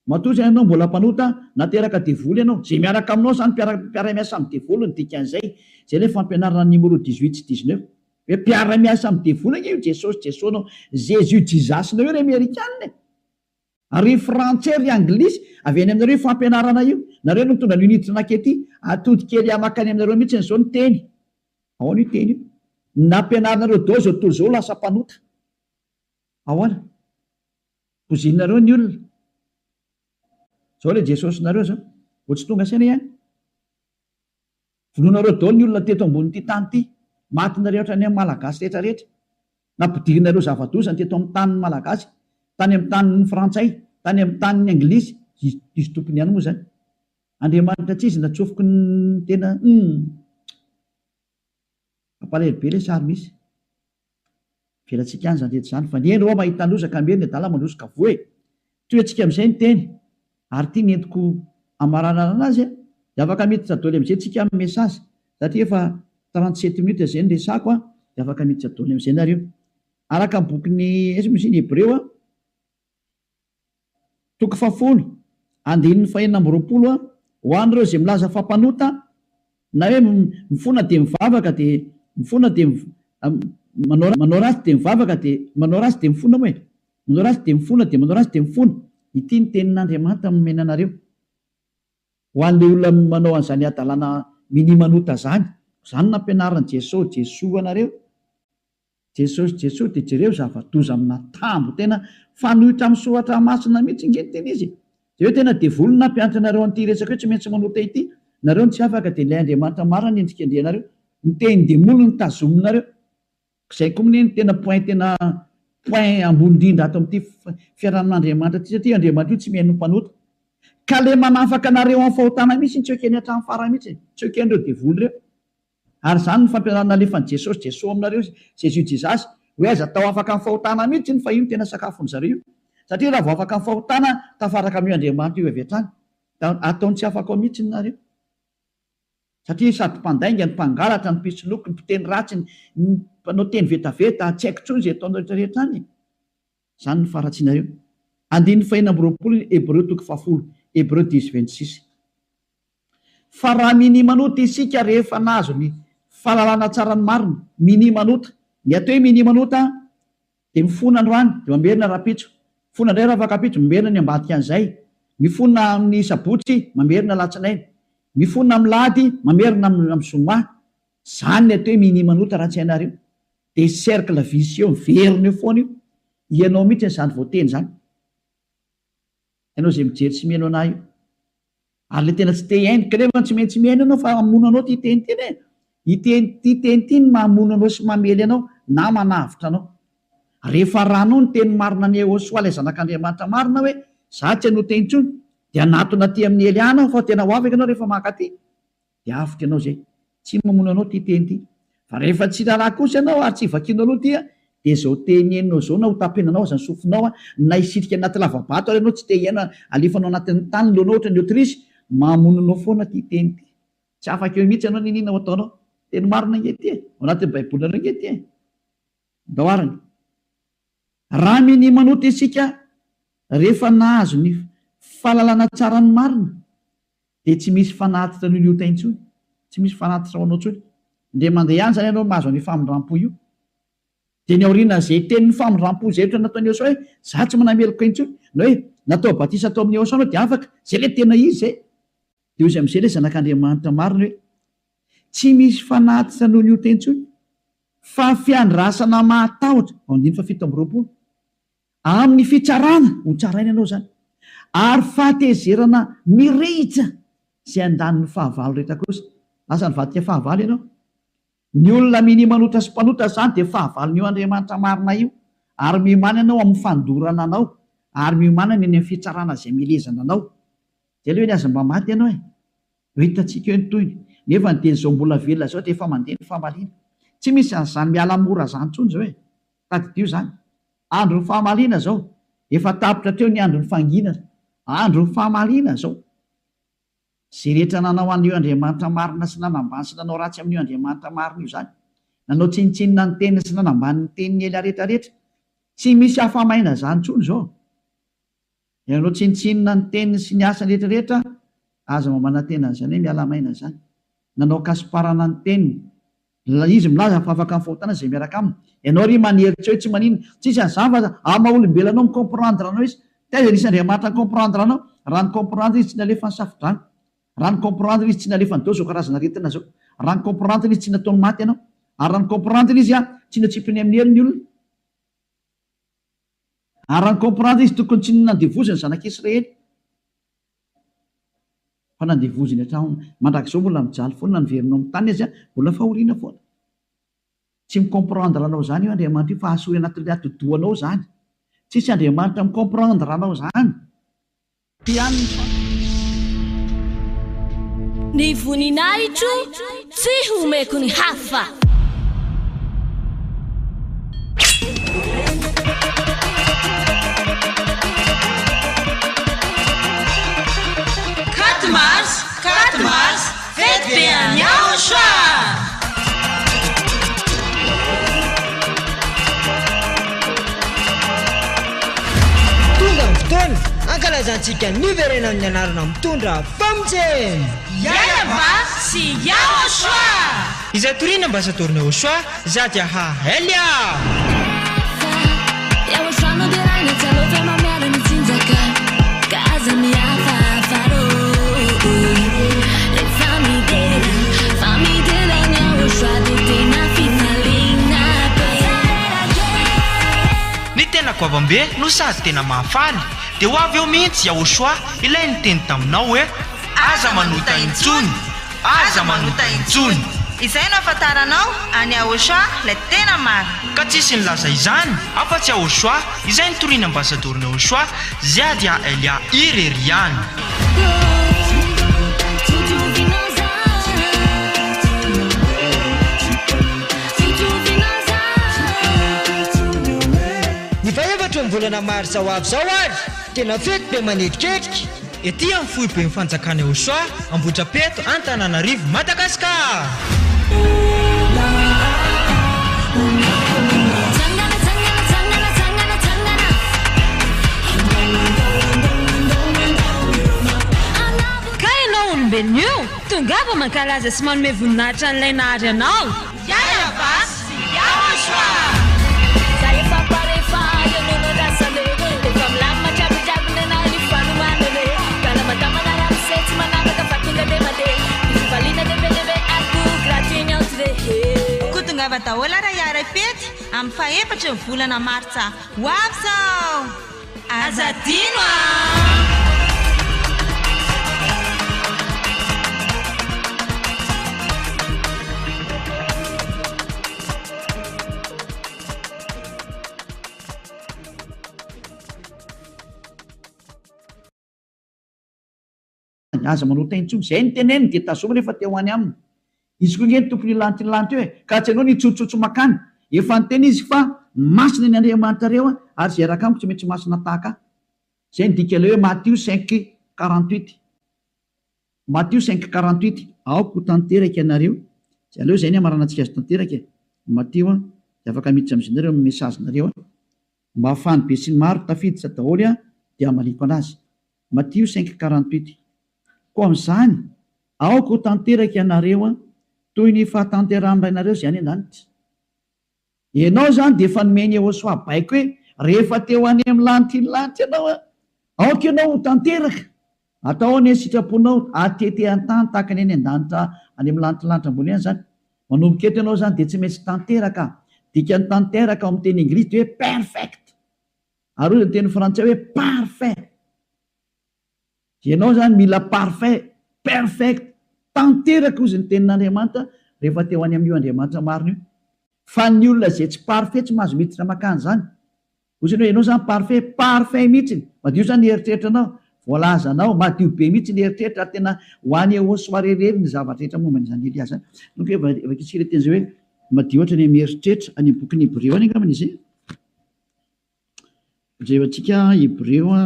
Matoa izany ianao mbola mpanota, nateraka devoly ianao. Izay miaraka aminao izany mpiara-miasa amin'ny devoly ny dikan'izay. Izay ilay fampianarana numéro dix-huit sy dix-neuf. Hoe mpiara-miasa amin'ny devoly ange io Jesosy Jesoa-nao, Jésus Jesus-nao io ry Amerikana e! Ry frantsay ry anglisy, avy any aminareo io fampianarana io. Nareo no nitondra an'io niditra nankety. Atody kely makany aminareo mihitsy izao ny teny. Ahoana io teny io? Nampianarinareo daholo izao tontolo izao ho lasa mpanota. Ahoana? Pozinareo ny olona. Izao ilay Jesosinareo izao. Vao tsy tonga saina ihany. Vonoinareo daholo ny olona teto ambonin'ity tany ity. Matinareo hatrany amin'ny Malagasy rehetra rehetra. Nampidirinareo zava-doza ny teto amin'ny tanin'ny Malagasy, tany amin'ny tanin'ny Frantsay, tany amin'ny tanin'ny Anglisy, izy izy tompony ihany moa izany. Andriamanitra tsy izy natsofoky ny tena humm. Mampalahelo be ilay sary misy. Avelantsika any izany rehetra izany fa ny hendry hoa mahita loza ka miery ny adala mandroso ka voa e! Tohiantsika amin'izay ny teny ary ity ny entiko hamaranana azy a! Dia afaka miditra doly amin'izay tsika amin'ny message satria efa 37 minutes izay ny resako a! Dia afaka miditra doly amin'izay nareo. Araka ny bokin'ny aiza moa izy iny Hebreo a! Toko fahafolo, andininy fahenina amby 20 a, Ho an'ireo izay milaza fa mpanota, na hoe mifona dia mivavaka dia mifona dia manao manao ratsy dia mivavaka dia manao ratsy dia mifona moa e, manao ratsy dia mifona dia manao ratsy dia mifona. Ity ny tenin'Andriamanitra nomena anareo. Ho an'ilay olona manao an'izany hadalana minia manota izany, izany no nampianarin'i Jesoa, Jesoa anareo. Jesosy Jesoa dia jereo zava-doza amina tambo tena fanohitra amin'ny soratra masina mihitsy nge ny tena izy e! Jereo tena devoly no nampianatra anareo an'ity resaka hoe tsy maintsy manota ity, nareo no tsy afaka dia ilay Andriamanitra marina no endrikendrehanareo, ny tenin-demoly no tazominareo, izay koa anie no tena point tena point ambony indrindra ato amin'ity fiarahamin'Andriamanitra ity satria Andriamanitra io tsy mihaino ny mpanota ka le manafaka anareo amin'ny fahotana mihitsy no tsy ekeny hatramin'ny farany mihitsy e, tsy eken'ireo devoly ireo. Ary izany no fampianarana alefan'i Jesosy, Jesoa aminareo, Jesus Jesus, hoe aza atao afaka amin'ny fahotana mihitsy iny fa io no tena sakafon'ny zareo io. Satria raha vao afaka amin'ny fahotana, tafaraka amin'io Andriamanitra io avy hatrany. Ataony tsy afaka ao mihitsy ny nareo. Satria sady mpandainga, ny mpangalatra, ny mpisoloky, ny mpiteny ratsy, ny mpanao teny vetaveta, tsy haiko intsony izay ataonareo rehetra rehetra any e. Izany no faharatsianareo. Andininy fahenina amby 20 Hebreo toko fahafolo, Hebreu dix 26. Fa raha minia manota isika rehefa nahazo ny fahalalana tsara ny marina, minia manota. Ny atao hoe minia manota dia mifona androany dia mamerina rahampitso, mifona indray rahafakampitso, mamerina ny ambadika an'izay, mifona amin'ny sabotsy, mamerina alatsinainy, mifona amin'ny lahady, mamerina amin'ny zoma. Izany ny atao hoe minia manota raha tsy hainareo. Dia cercle vicieux miverina eo foana io. Ianao mihitsy izany voateny izany. Ianao izay mijery sy mihaino anah io. Ary ilay tena tsy te hihaino, kanefa tsy maintsy mihaino ianao fa hamono anao ity teny ity anie. Ity ity teny ity no mamono anao sy mamely anao na manavotra anao. Rehefa arahanao ny teny marina an'i Yehosua ilay Zanak'Andriamanitra marina hoe, za tsy hanota intsony, Dia hanatona aty amin'i Eliana aho fa tena ho afaka ianao rehefa maka aty. Dia avotra ianao izay. Tsy mamono anao ity teny ity. Fa rehefa tsy raharaha kosa ianao ary tsy vakianao aloha ity dia izao teny henonao izao na ho tapenanao aza ny sofinao na hisitrika anaty lava-bato ary ianao tsy te hihaino alefanao anatin'ny tany ny lohanao ohatran'ny autruche, mamono anao foana ity teny ity. Tsy afaka eo mihitsy ianao n'inona ho ataonao. Teny marina ange ity e! Ao anatin'ny baibolinareo ange ity e! Ndao arany. Raha minia manota isika rehefa nahazo ny fahalalana tsara ny marina dia tsy misy fanatitra noho ny ota intsony. Tsy misy fanatitra ho anao intsony. Indray mandeha ihany izany ianao mahazo an'io famindram-po io. Dia ny aorianan'izay tenin'ny famindram-po izay ohatra nataon'i Yehosua hoe, Izaho tsy manameloka intsony, na hoe, natao batisa tao amin'i Yehosua anao dia afaka. Izay ilay tena izy izay. Dia hoy izy amin'izay ilay Zanak'Andriamanitra marina hoe, Tsy misy fanatitra noho ny ota intsony, fa fiandrasana mahatahotra, ao andininy fahafito amby roapolo, amin'ny fitsarana, ho tsaraina ianao izany, ary fahatezerana mirehitra izay handany ny fahavalo rehetra kosa. Lasa nivadika fahavalo ianao. Ny olona minia manota sy mpanota izany dia fahavalon'io Andriamanitra marina io, ary miomàna ianao amin'ny fandorana anao, ary miomàna ny any amin'ny fitsarana izay mielezana anao. Dia aleo eny aza mba maty ianao e! Ho hitantsika eo ny tohiny. Nefa ny dia izao mbola velona izao dia efa mandeha ny famaliana. Tsy misy an'izany miala mora izany intsony izao e! Tadidio izany. Andron'ny famaliana izao. Efa tapitra hatreo ny andron'ny fanginana. Andron'ny famaliana izao. Izay rehetra nanao an'io Andriamanitra marina sy nanambany sy nanao ratsy amin'io Andriamanitra marina io izany. Nanao tsinontsinona ny teniny sy nanambany ny tenin'i Elia rehetra rehetra. Tsy misy afa-maina izany intsony izao. Ianareo tsinontsinona ny teniny sy ny asany rehetra rehetra aza mba manantena an'izany hoe miala maina izany. Nanao kasiparana ny teniny. Izy milaza fa afaka amin'ny fahotana izay miaraka aminy. Ianao ry manery tsy hoe tsy maninona. Tsisy an'izany fa amin'ny maha olombelona anao mi-comprendre anao izy. Taiza nisy Andriamanitra ni-comprendre anao? Raha ni-comprendre izy tsy nalefa ny safodrano. Raha ni-comprendre izy tsy nalefany daholo izao karazana aretina izao. Raha ni-comprendre izy tsy nataony maty ianao. Ary raha ni-comprendre izy tsy natsipiny amin'ny helo ny olona. Ary raha ni-comprendre izy tokony tsy nandevoziny ny zanak'Israely fa nandevoziny hatramin'ny mandrakizao mbola mijaly foana na niverina ao amin'ny taniny aza mbola fahoriana foana. Tsy mi-comprendre anao izany io Andriamanitra io fa asory anatin'ilay atidohanao izany. Tsisy Andriamanitra mi-comprendre anao izany. Ihany ny fantatra. Ny voninahitro tsy homeko ny hafa. Quatre mars, quatre mars, fety be any Aotra! Tonga ny fotoana hankalazantsika ny niverenan'ny anarana mitondra famonjena! Yalava sy Yahoshua! Izay toriana ambasadaoron'i Yahoshua, Zadiaha Elia! Ny tena goavambe no sady tena mahafaly dia ho avy eo mihitsy Yahoshua ilay niteny taminao hoe, Aza manota intsony! Aza manota intsony! Izay no ahafantaranao an'i Yahoshua ilay tena marina. Ka tsisy nilaza izany afa-tsy Yahoshua izay nitorian'ny ambasadorin'i Yahoshua, Ziadia Elia irery ihany. Ny fahefatry ny volana marsa ho avy izao ary tena fety be manetriketrika ety amin'ny foiben'ny fanjakana Eosoa, Ambohitrapeto, Antananarivo, Madagasikara. Ka ianao olombelona io, tongava mankalaza sy manome voninahitra an'ilay nahary anao. Yaya Bass sy Yahoshua! Za efa pare fa eo no rasana e Efa milamina jiaby nenah ny fanomanana e Kalamadamana ramose tsy manavaka fa tonga de mandeha Ny fifaliana lehibe lehibe ary koa gratuit ny entrée he. Koa tongava daholo ary hiara-hifety amin'ny fahefatry ny volana martsa ho avy izao! Aza adino an! anaovany, aza manota intsony. Izay no teneniny dia tazomy rehefa te ho any aminy. Izy koa ange no tompon'io lanitra io lanitra io e! Ka tsy ianao no hitsotsotso makany. Efa niteny izy fa masina ny Andriamanitrareo ary izay hiaraka amiko tsy maintsy masina tahaka ahy. Izay no dikan'ilay hoe Matio 5, 48. Matio 5, 48, Aoka ho tanteraka ianareo. Izay aleo izay ny hamaranantsika azy tanteraka e! Matio a, dia afaka miditra amin'izay nareo amin'ny message-nareo a. Mba ahafahan'ny besinimaro tafiditra daholo a, dia hamaliako anazy. Matio 5, 48, Koa amin'izany, aoka ho tanteraka ianareo toy ny fahatanterahan'ny Rainareo izay any an-danitra. Ianao izany dia efa nomen'i Yehosua baiko hoe, rehefa te ho any amin'ny lanitry ny lanitra ianao, aoka ianao ho tanteraka. Atao anie ny sitraponao, atete an-tany tahaka ny any an-danitra any amin'ny lanitry ny lanitra ambony any izany. Manomboka eto ianao izany dia tsy maintsy tanteraka. Dikan'ny tanteraka ao amin'ny teny anglisy dia hoe perfect. Ary hoy ny teny frantsay hoe parfait. Ianao izany mila parfait, perfect, tanteraka hozy ny tenin'Andriamanitra rehefa te ho any amin'io Andriamanitra marina io. Fa ny olona izay tsy parfait tsy mahazo miditra mankany izany. Hozy ianao, ianao izany parfait, parfait mihitsiny, madio izany ny eritreritranao, voalazanao, madio be mihitsy ny eritreritra ary tena ho any Ehosoa irery ny zavatra rehetra momba an'izany Elia izany. Donc vakintsika ilay teny izay hoe madio hatrany amin'ny eritreritra, any amin'ny bokin'ny Hebreo any angambany izy. Jerentsika Hebreo a.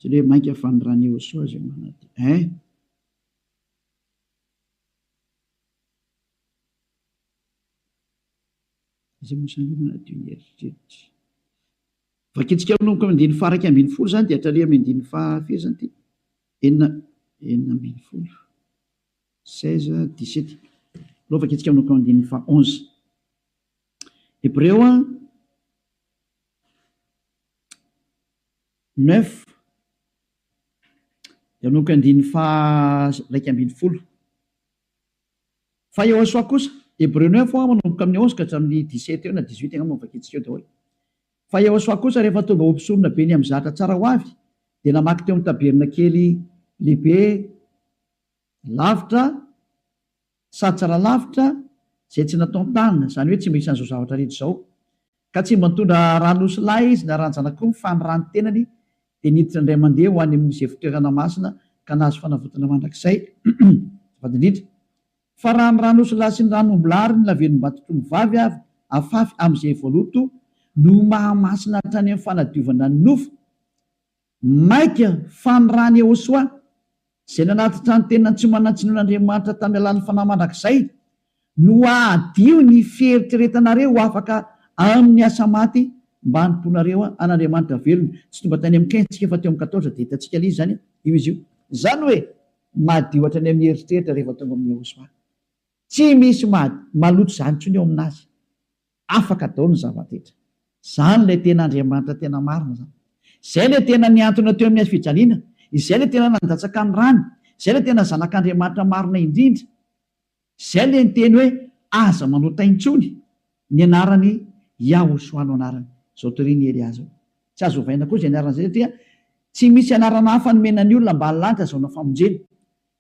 Tsy hoe mainka fa ny ran'i Yehosua izay manadio. Hein? Iza moa izany manadio ny eritreritra? Vakintsika manomboka amin'ny andininy faha 11 izany dia hatrany amin'ny andininy faha firy izany ity? Enina, 16, 16, 17. Aleo vakintsika manomboka amin'ny andininy faha 11. Hebreo 9 dia manomboka andininy faha 11. Fa Yehosua kosa, Hebreo 9 hoa manomboka amin'ny 11 ka hatramin'ny 17 eo na 18 angamba no vakintsika eo daholo. Fa Yehosua kosa rehefa tonga ho mpisorona be ny amin'ny zatra tsara ho avy dia namaky teo amin'ny tabernakely lehibe lavitra sady tsara lavitra izay tsy nataon-tanana, izany hoe tsy mba isan'izao zavatra rehetra izao. Ka tsy mba nitondra ran'osy lahy izy na ran-janak'omby fa ny ran'ny tenany dia niditra indray mandeha ho any amin'izay fitoerana masina ka nahazo fanavotana mandrakizay. Azafady indrindra. Fa raha ny ran'osy lahy sy ny ran'omby lahy ary ny lavenom-batotr'omby vavy avy afafy amin'izay voaloto no mahamasina hatrany amin'ny fanadiovana ny nofo, Mainka fa ny ran'i Yehosua, izay nanatitra ny tenany tsy manan-tsinoan'Andriamanitra tamin'ny alalan'ny Fanahy mandrakizay, no hahadio ny fieritreretanareo ho afaka amin'ny asa maty mba hanompoanareo an'Andriamanitra velona. Tsy tonga tany amin'ny 15 tsika fa teo amin'ny 14 dia hitantsika ilay izy izany, io izy io. Izany hoe madio hatrany amin'ny eritreritra rehefa tonga amin'i Yehosua. Tsy misy maloto izany intsony eo aminazy. Afaka daholo ny zava-drehetra. Izany ilay tena Andriamanitra tena marina izany. Izay ilay tena nihantona teo amin'ny hazo fijaliana. Izay ilay tena nandatsaka ny rany. Izay ilay tena Zanak'Andriamanitra marina indrindra. Izay ilay niteny hoe aza manota intsony. Ny anarany Yahoshuah no anarany. Izao torian'i Elia izao. Tsy azo ovaina koa izay anarana izay satria tsy misy anarana hafa nomena ny olona ambany lanitra azahoana famonjena.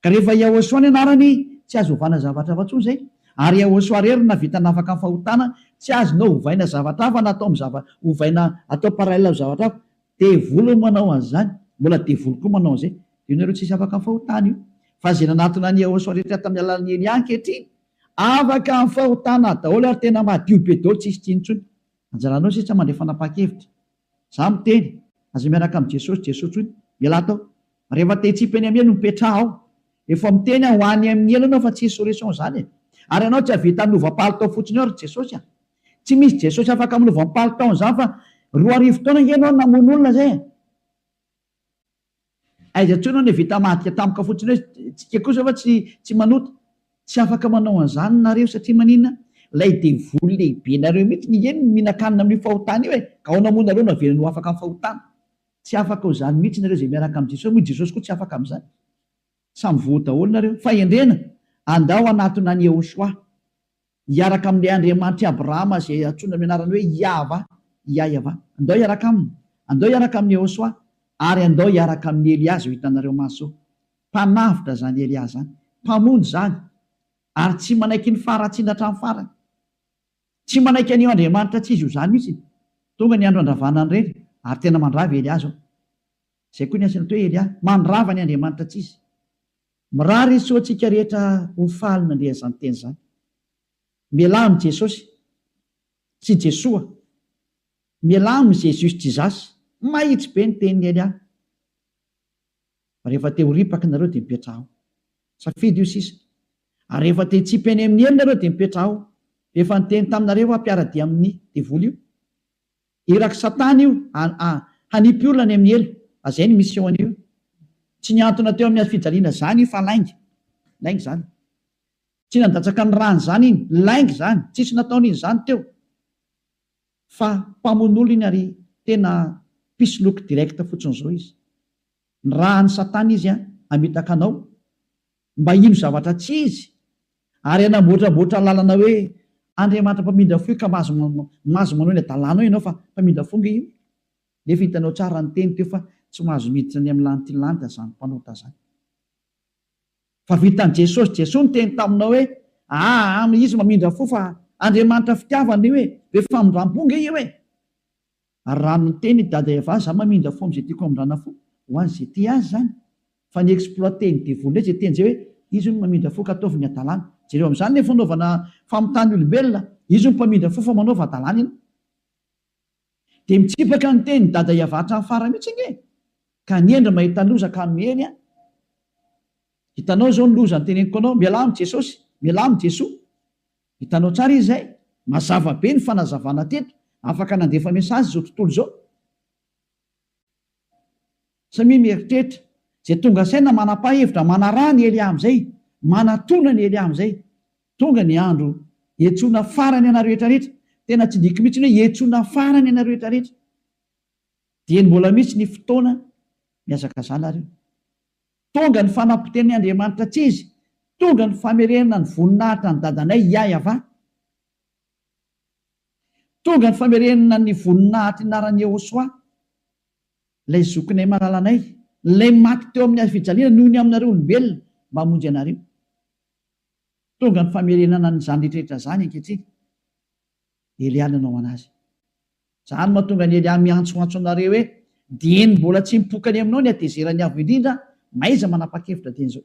Ka rehefa Yahoshuah ny anarany, tsy azo ovana zavatra hafa intsony izay. Ary Yahoshuah irery no nahavita nafaka ny fahotana, tsy azonao ovaina zavatra hafa na atao amin'ny zava, ovaina atao parallèle amin'ny zavatra hafa. Devoly no manao an'izany, mbola devoly koa manao an'izay. Io nareo tsisy afaka amin'ny fahotana io. Fa izay nanatona an'i Yahoshuah rehetra tamin'ny alalan'i Elia ankehitriny, afaka amin'ny fahotana daholo ary tena madio be daholo tsisy tsiny intsony. Anjaranao sisa mandray fanapahan-kevitra. Za miteny, aza miaraka amin'i Jesosy, Jesosy intsony, mialà tao. Rehefa te hitsipy any amin'ny helo mipetraha ao. Efa miteny aho ho any amin'ny helo ianao fa tsisy solution zany e. Ary ianao tsy hahavita hanova palitao fotsiny eo ry Jesosy a. Tsy misy Jesosy afaka manova ny palitaony zany fa 2000 taona ange ianao no namono olona zay e. Aiza intsony ianao no vita madika tampoka fotsiny hoe tsika kosa fa tsy tsy manota. Tsy afaka manao an'izany nareo satria maninona? Ilay devoly lehibe nareo mihitsy nge no mihinan-kanina amin'io fahotana io e. Ka ahoana moa nareo no averiny ho afaka amin'ny fahotana? Tsy afaka ho izany mihitsy nareo izay miaraka amin'i Jesosy, moa i Jesosy koa tsy afaka amin'izany. Samy voa daholo nareo. Fahendrena, andao hanatona an'i Yehoshuah, hiaraka amin'ilay Andriamanitr'i Abrahama izay antsoina amin'ny anarany hoe Yahvah, Yah-Yavah. Andao hiaraka aminy. Andao hiaraka amin'i Yehoshuah, ary andao hiaraka amin'i Elia izay ho hitanareo maso eo. Mpanavotra izany Elia izany. Mpamonjy izany. Ary tsy manaiky ny faharatsiana hatramin'ny farany. Tsy manaiky an'io Andriamanitra tsy izy io izany mihitsy. Tonga ny andro handravana an'ireny, ary tena mandrava i Elia izao. Izay koa ny asan'ny atao hoe Elia, mandrava ny Andriamanitra tsy izy. Mirary soa antsika rehetra ho faly nandre an'izany teny izany. Mialà amin'i Jesosy sy Jesoa. Mialà amin'i Jesus Jesus. Mahitsy be ny tenin'i Elia. Fa rehefa te ho ripaka nareo dia mipetraha ao. Safidy io sisa. Ary rehefa te hitsipy any amin'ny helo nareo dia mipetraha ao. Efa niteny taminareo aho mpiara-dia amin'ny devoly io. Irak'i satana io hanipy olona any amin'ny helo. Fa zay ny mission an'io. Tsy nihantona teo amin'ny hazofijaliana zany io fa lainga. Lainga zany. Tsy nandatsaka ny rany zany iny. Lainga zany. Tsisy nataony iny zany teo. Fa mpamono olona iny ary tena mpisoloky direct fotsiny zao izy. Nirahan'i satana izy hamitaka anao mba hino zavatra tsy izy ary hanamboatramboatra lalana hoe Andriamanitra mpamindra fo io ka mahazo mahazo manao ny adalanao ianao fa mpamindra fo nge io nefa hitanao tsara ny teny teo fa tsy mahazo miditra any amin'ny lanity lanitra zany mpanota zany. Fa vitan'i Jesosy Jesoa niteny taminao hoe aa izy mamindra fo fa Andriamanitra fitiavana io e, be famindrampo nge io e. Ary raha miteny i Dada Eva za mamindra fo amin'izay tiako hamindrana fo, ho an'izay tia azy izany. Fa ny exploiter-n'ny devoly indray izay teny izay hoe izy hono mamindra fo ka ataovy ny hadalana. Jereo amin'izany ny fanaovana famitahana olombelona, izy hono mpamindra fo fa manaova hadalana ianao. Dia mitsipaka ny tenin'i Dada Eva hatramin'ny farany mihitsy ange e! Ka ny hendry mahita loza ka miheny an! Hitanao izao ny loza noteneniko anao, mialà amin'i Jesosy, mialà amin'i Jesoa. Hitanao tsara izy izay? Mazava be ny fanazavana teto, afaka nandefa message izao tontolo izao. Samia mieritreritra, izay tonga saina manapa-hevitra manaraha an'i Elia amin'izay, manatona an'i Elia amin'izay. Tonga ny andro hiantsoana farany anareo rehetra rehetra, tena tsindriako mihitsy ny hoe hiantsoana farany anareo rehetra rehetra. Dieny mbola misy ny fotoana, mihazakazaha nareo. Tonga ny fanapotehan'ny Andriamanitra tsy izy, tonga ny famerenana ny voninahitra an'i dadanay Yah-Yavah. Tonga ny famerenana ny voninahitry anaran'i Yehosua, ilay zokinay malalanay, ilay maty teo amin'ny hazo fijaliana noho ny aminareo olombelona mba hamonjy anareo. Tonga ny famerenana an'izany rehetra rehetra izany ankehitriny. Elia nanao anazy. Izany no mahatonga an'i Elia miantsoantso anareo hoe, Dieny mbola tsy mipoka any aminao ny hatezeran'ny Avo Indrindra, mahaiza manapa-kevitra dieny izao.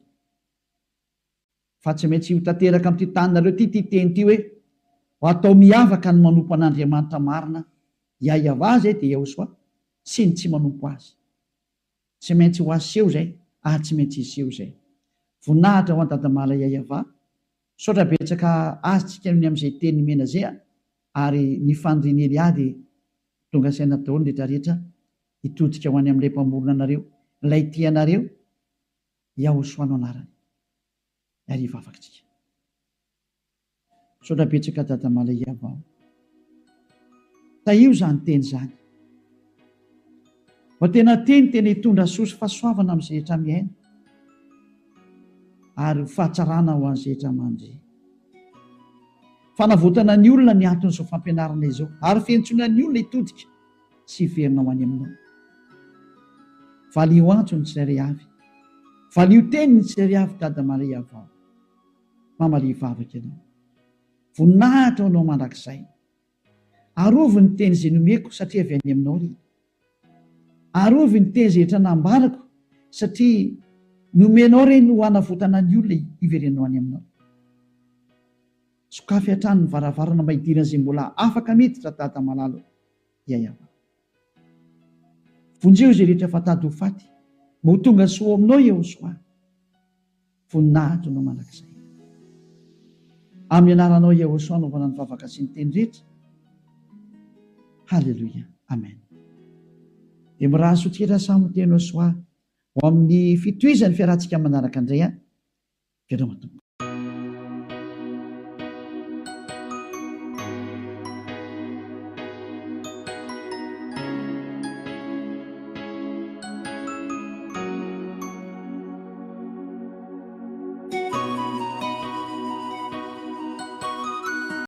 Fa tsy maintsy ho tanteraka amin'ity taninareo ity ity teny ity hoe, Ho atao miavaka ny manompo an'Andriamanitra marina, Yahweh izay dia Yahoshuah, sy ny tsy manompo Azy. Tsy maintsy ho aseho izay ary tsy maintsy hiseho izay. Voninahitra ho an'i Dadamala Yahweh. Misaotra betsaka azy tsika noho ny amin'izay teny nomena zay a! Ary ny fanirian'i Elia dia tonga saina daholo ny rehetra rehetra hitodika ho any amin'ilay mpamorona anareo, ilay tia anareo, Yahoshua no anarany. Ary hivavaka tsika. Misaotra betsaka Dada Malaiava o. Tahio izany teny izany. Fa tena teny tena hitondra soa sy fahasoavana amin'izay rehetra miaina ary ho fahatsarana ho an'izay rehetra mandre. Fanavotana ny olona ny anton'izao fampianarana izao ary fiantsoana ny olona hitodika sy hiverina ho any aminao. Valio antso ny tsirairay avy. Valio teny ny tsirairay avy Dada Maria vao. Mamalia vavaka ianao. Voninahitra ho anao mandrakizay. Arovy ny teny izay nomeko satria avy any aminao ry. Arovy ny teny izay rehetra nambarako satria nomenao ireny ho hanavotana ny olona hiverenao any aminao. Sokafy hatrany ny varavarana mba hidiran'izay mbola afaka miditra Dada malala o. Yayava. Vonjeo izay rehetra efa tady ho faty mba ho tonga soa ao aminao Yehosoa. Voninahitra anao mandrakizay. Amin'ny anaranao Yehosoa anaovana ny vavaka sy ny teny rehetra. Haleloia. Amen. Dia mirary soa tsika samy teny Soa ho amin'ny fitohizan'ny fiarahantsika manaraka indray an. Veloma tompoko.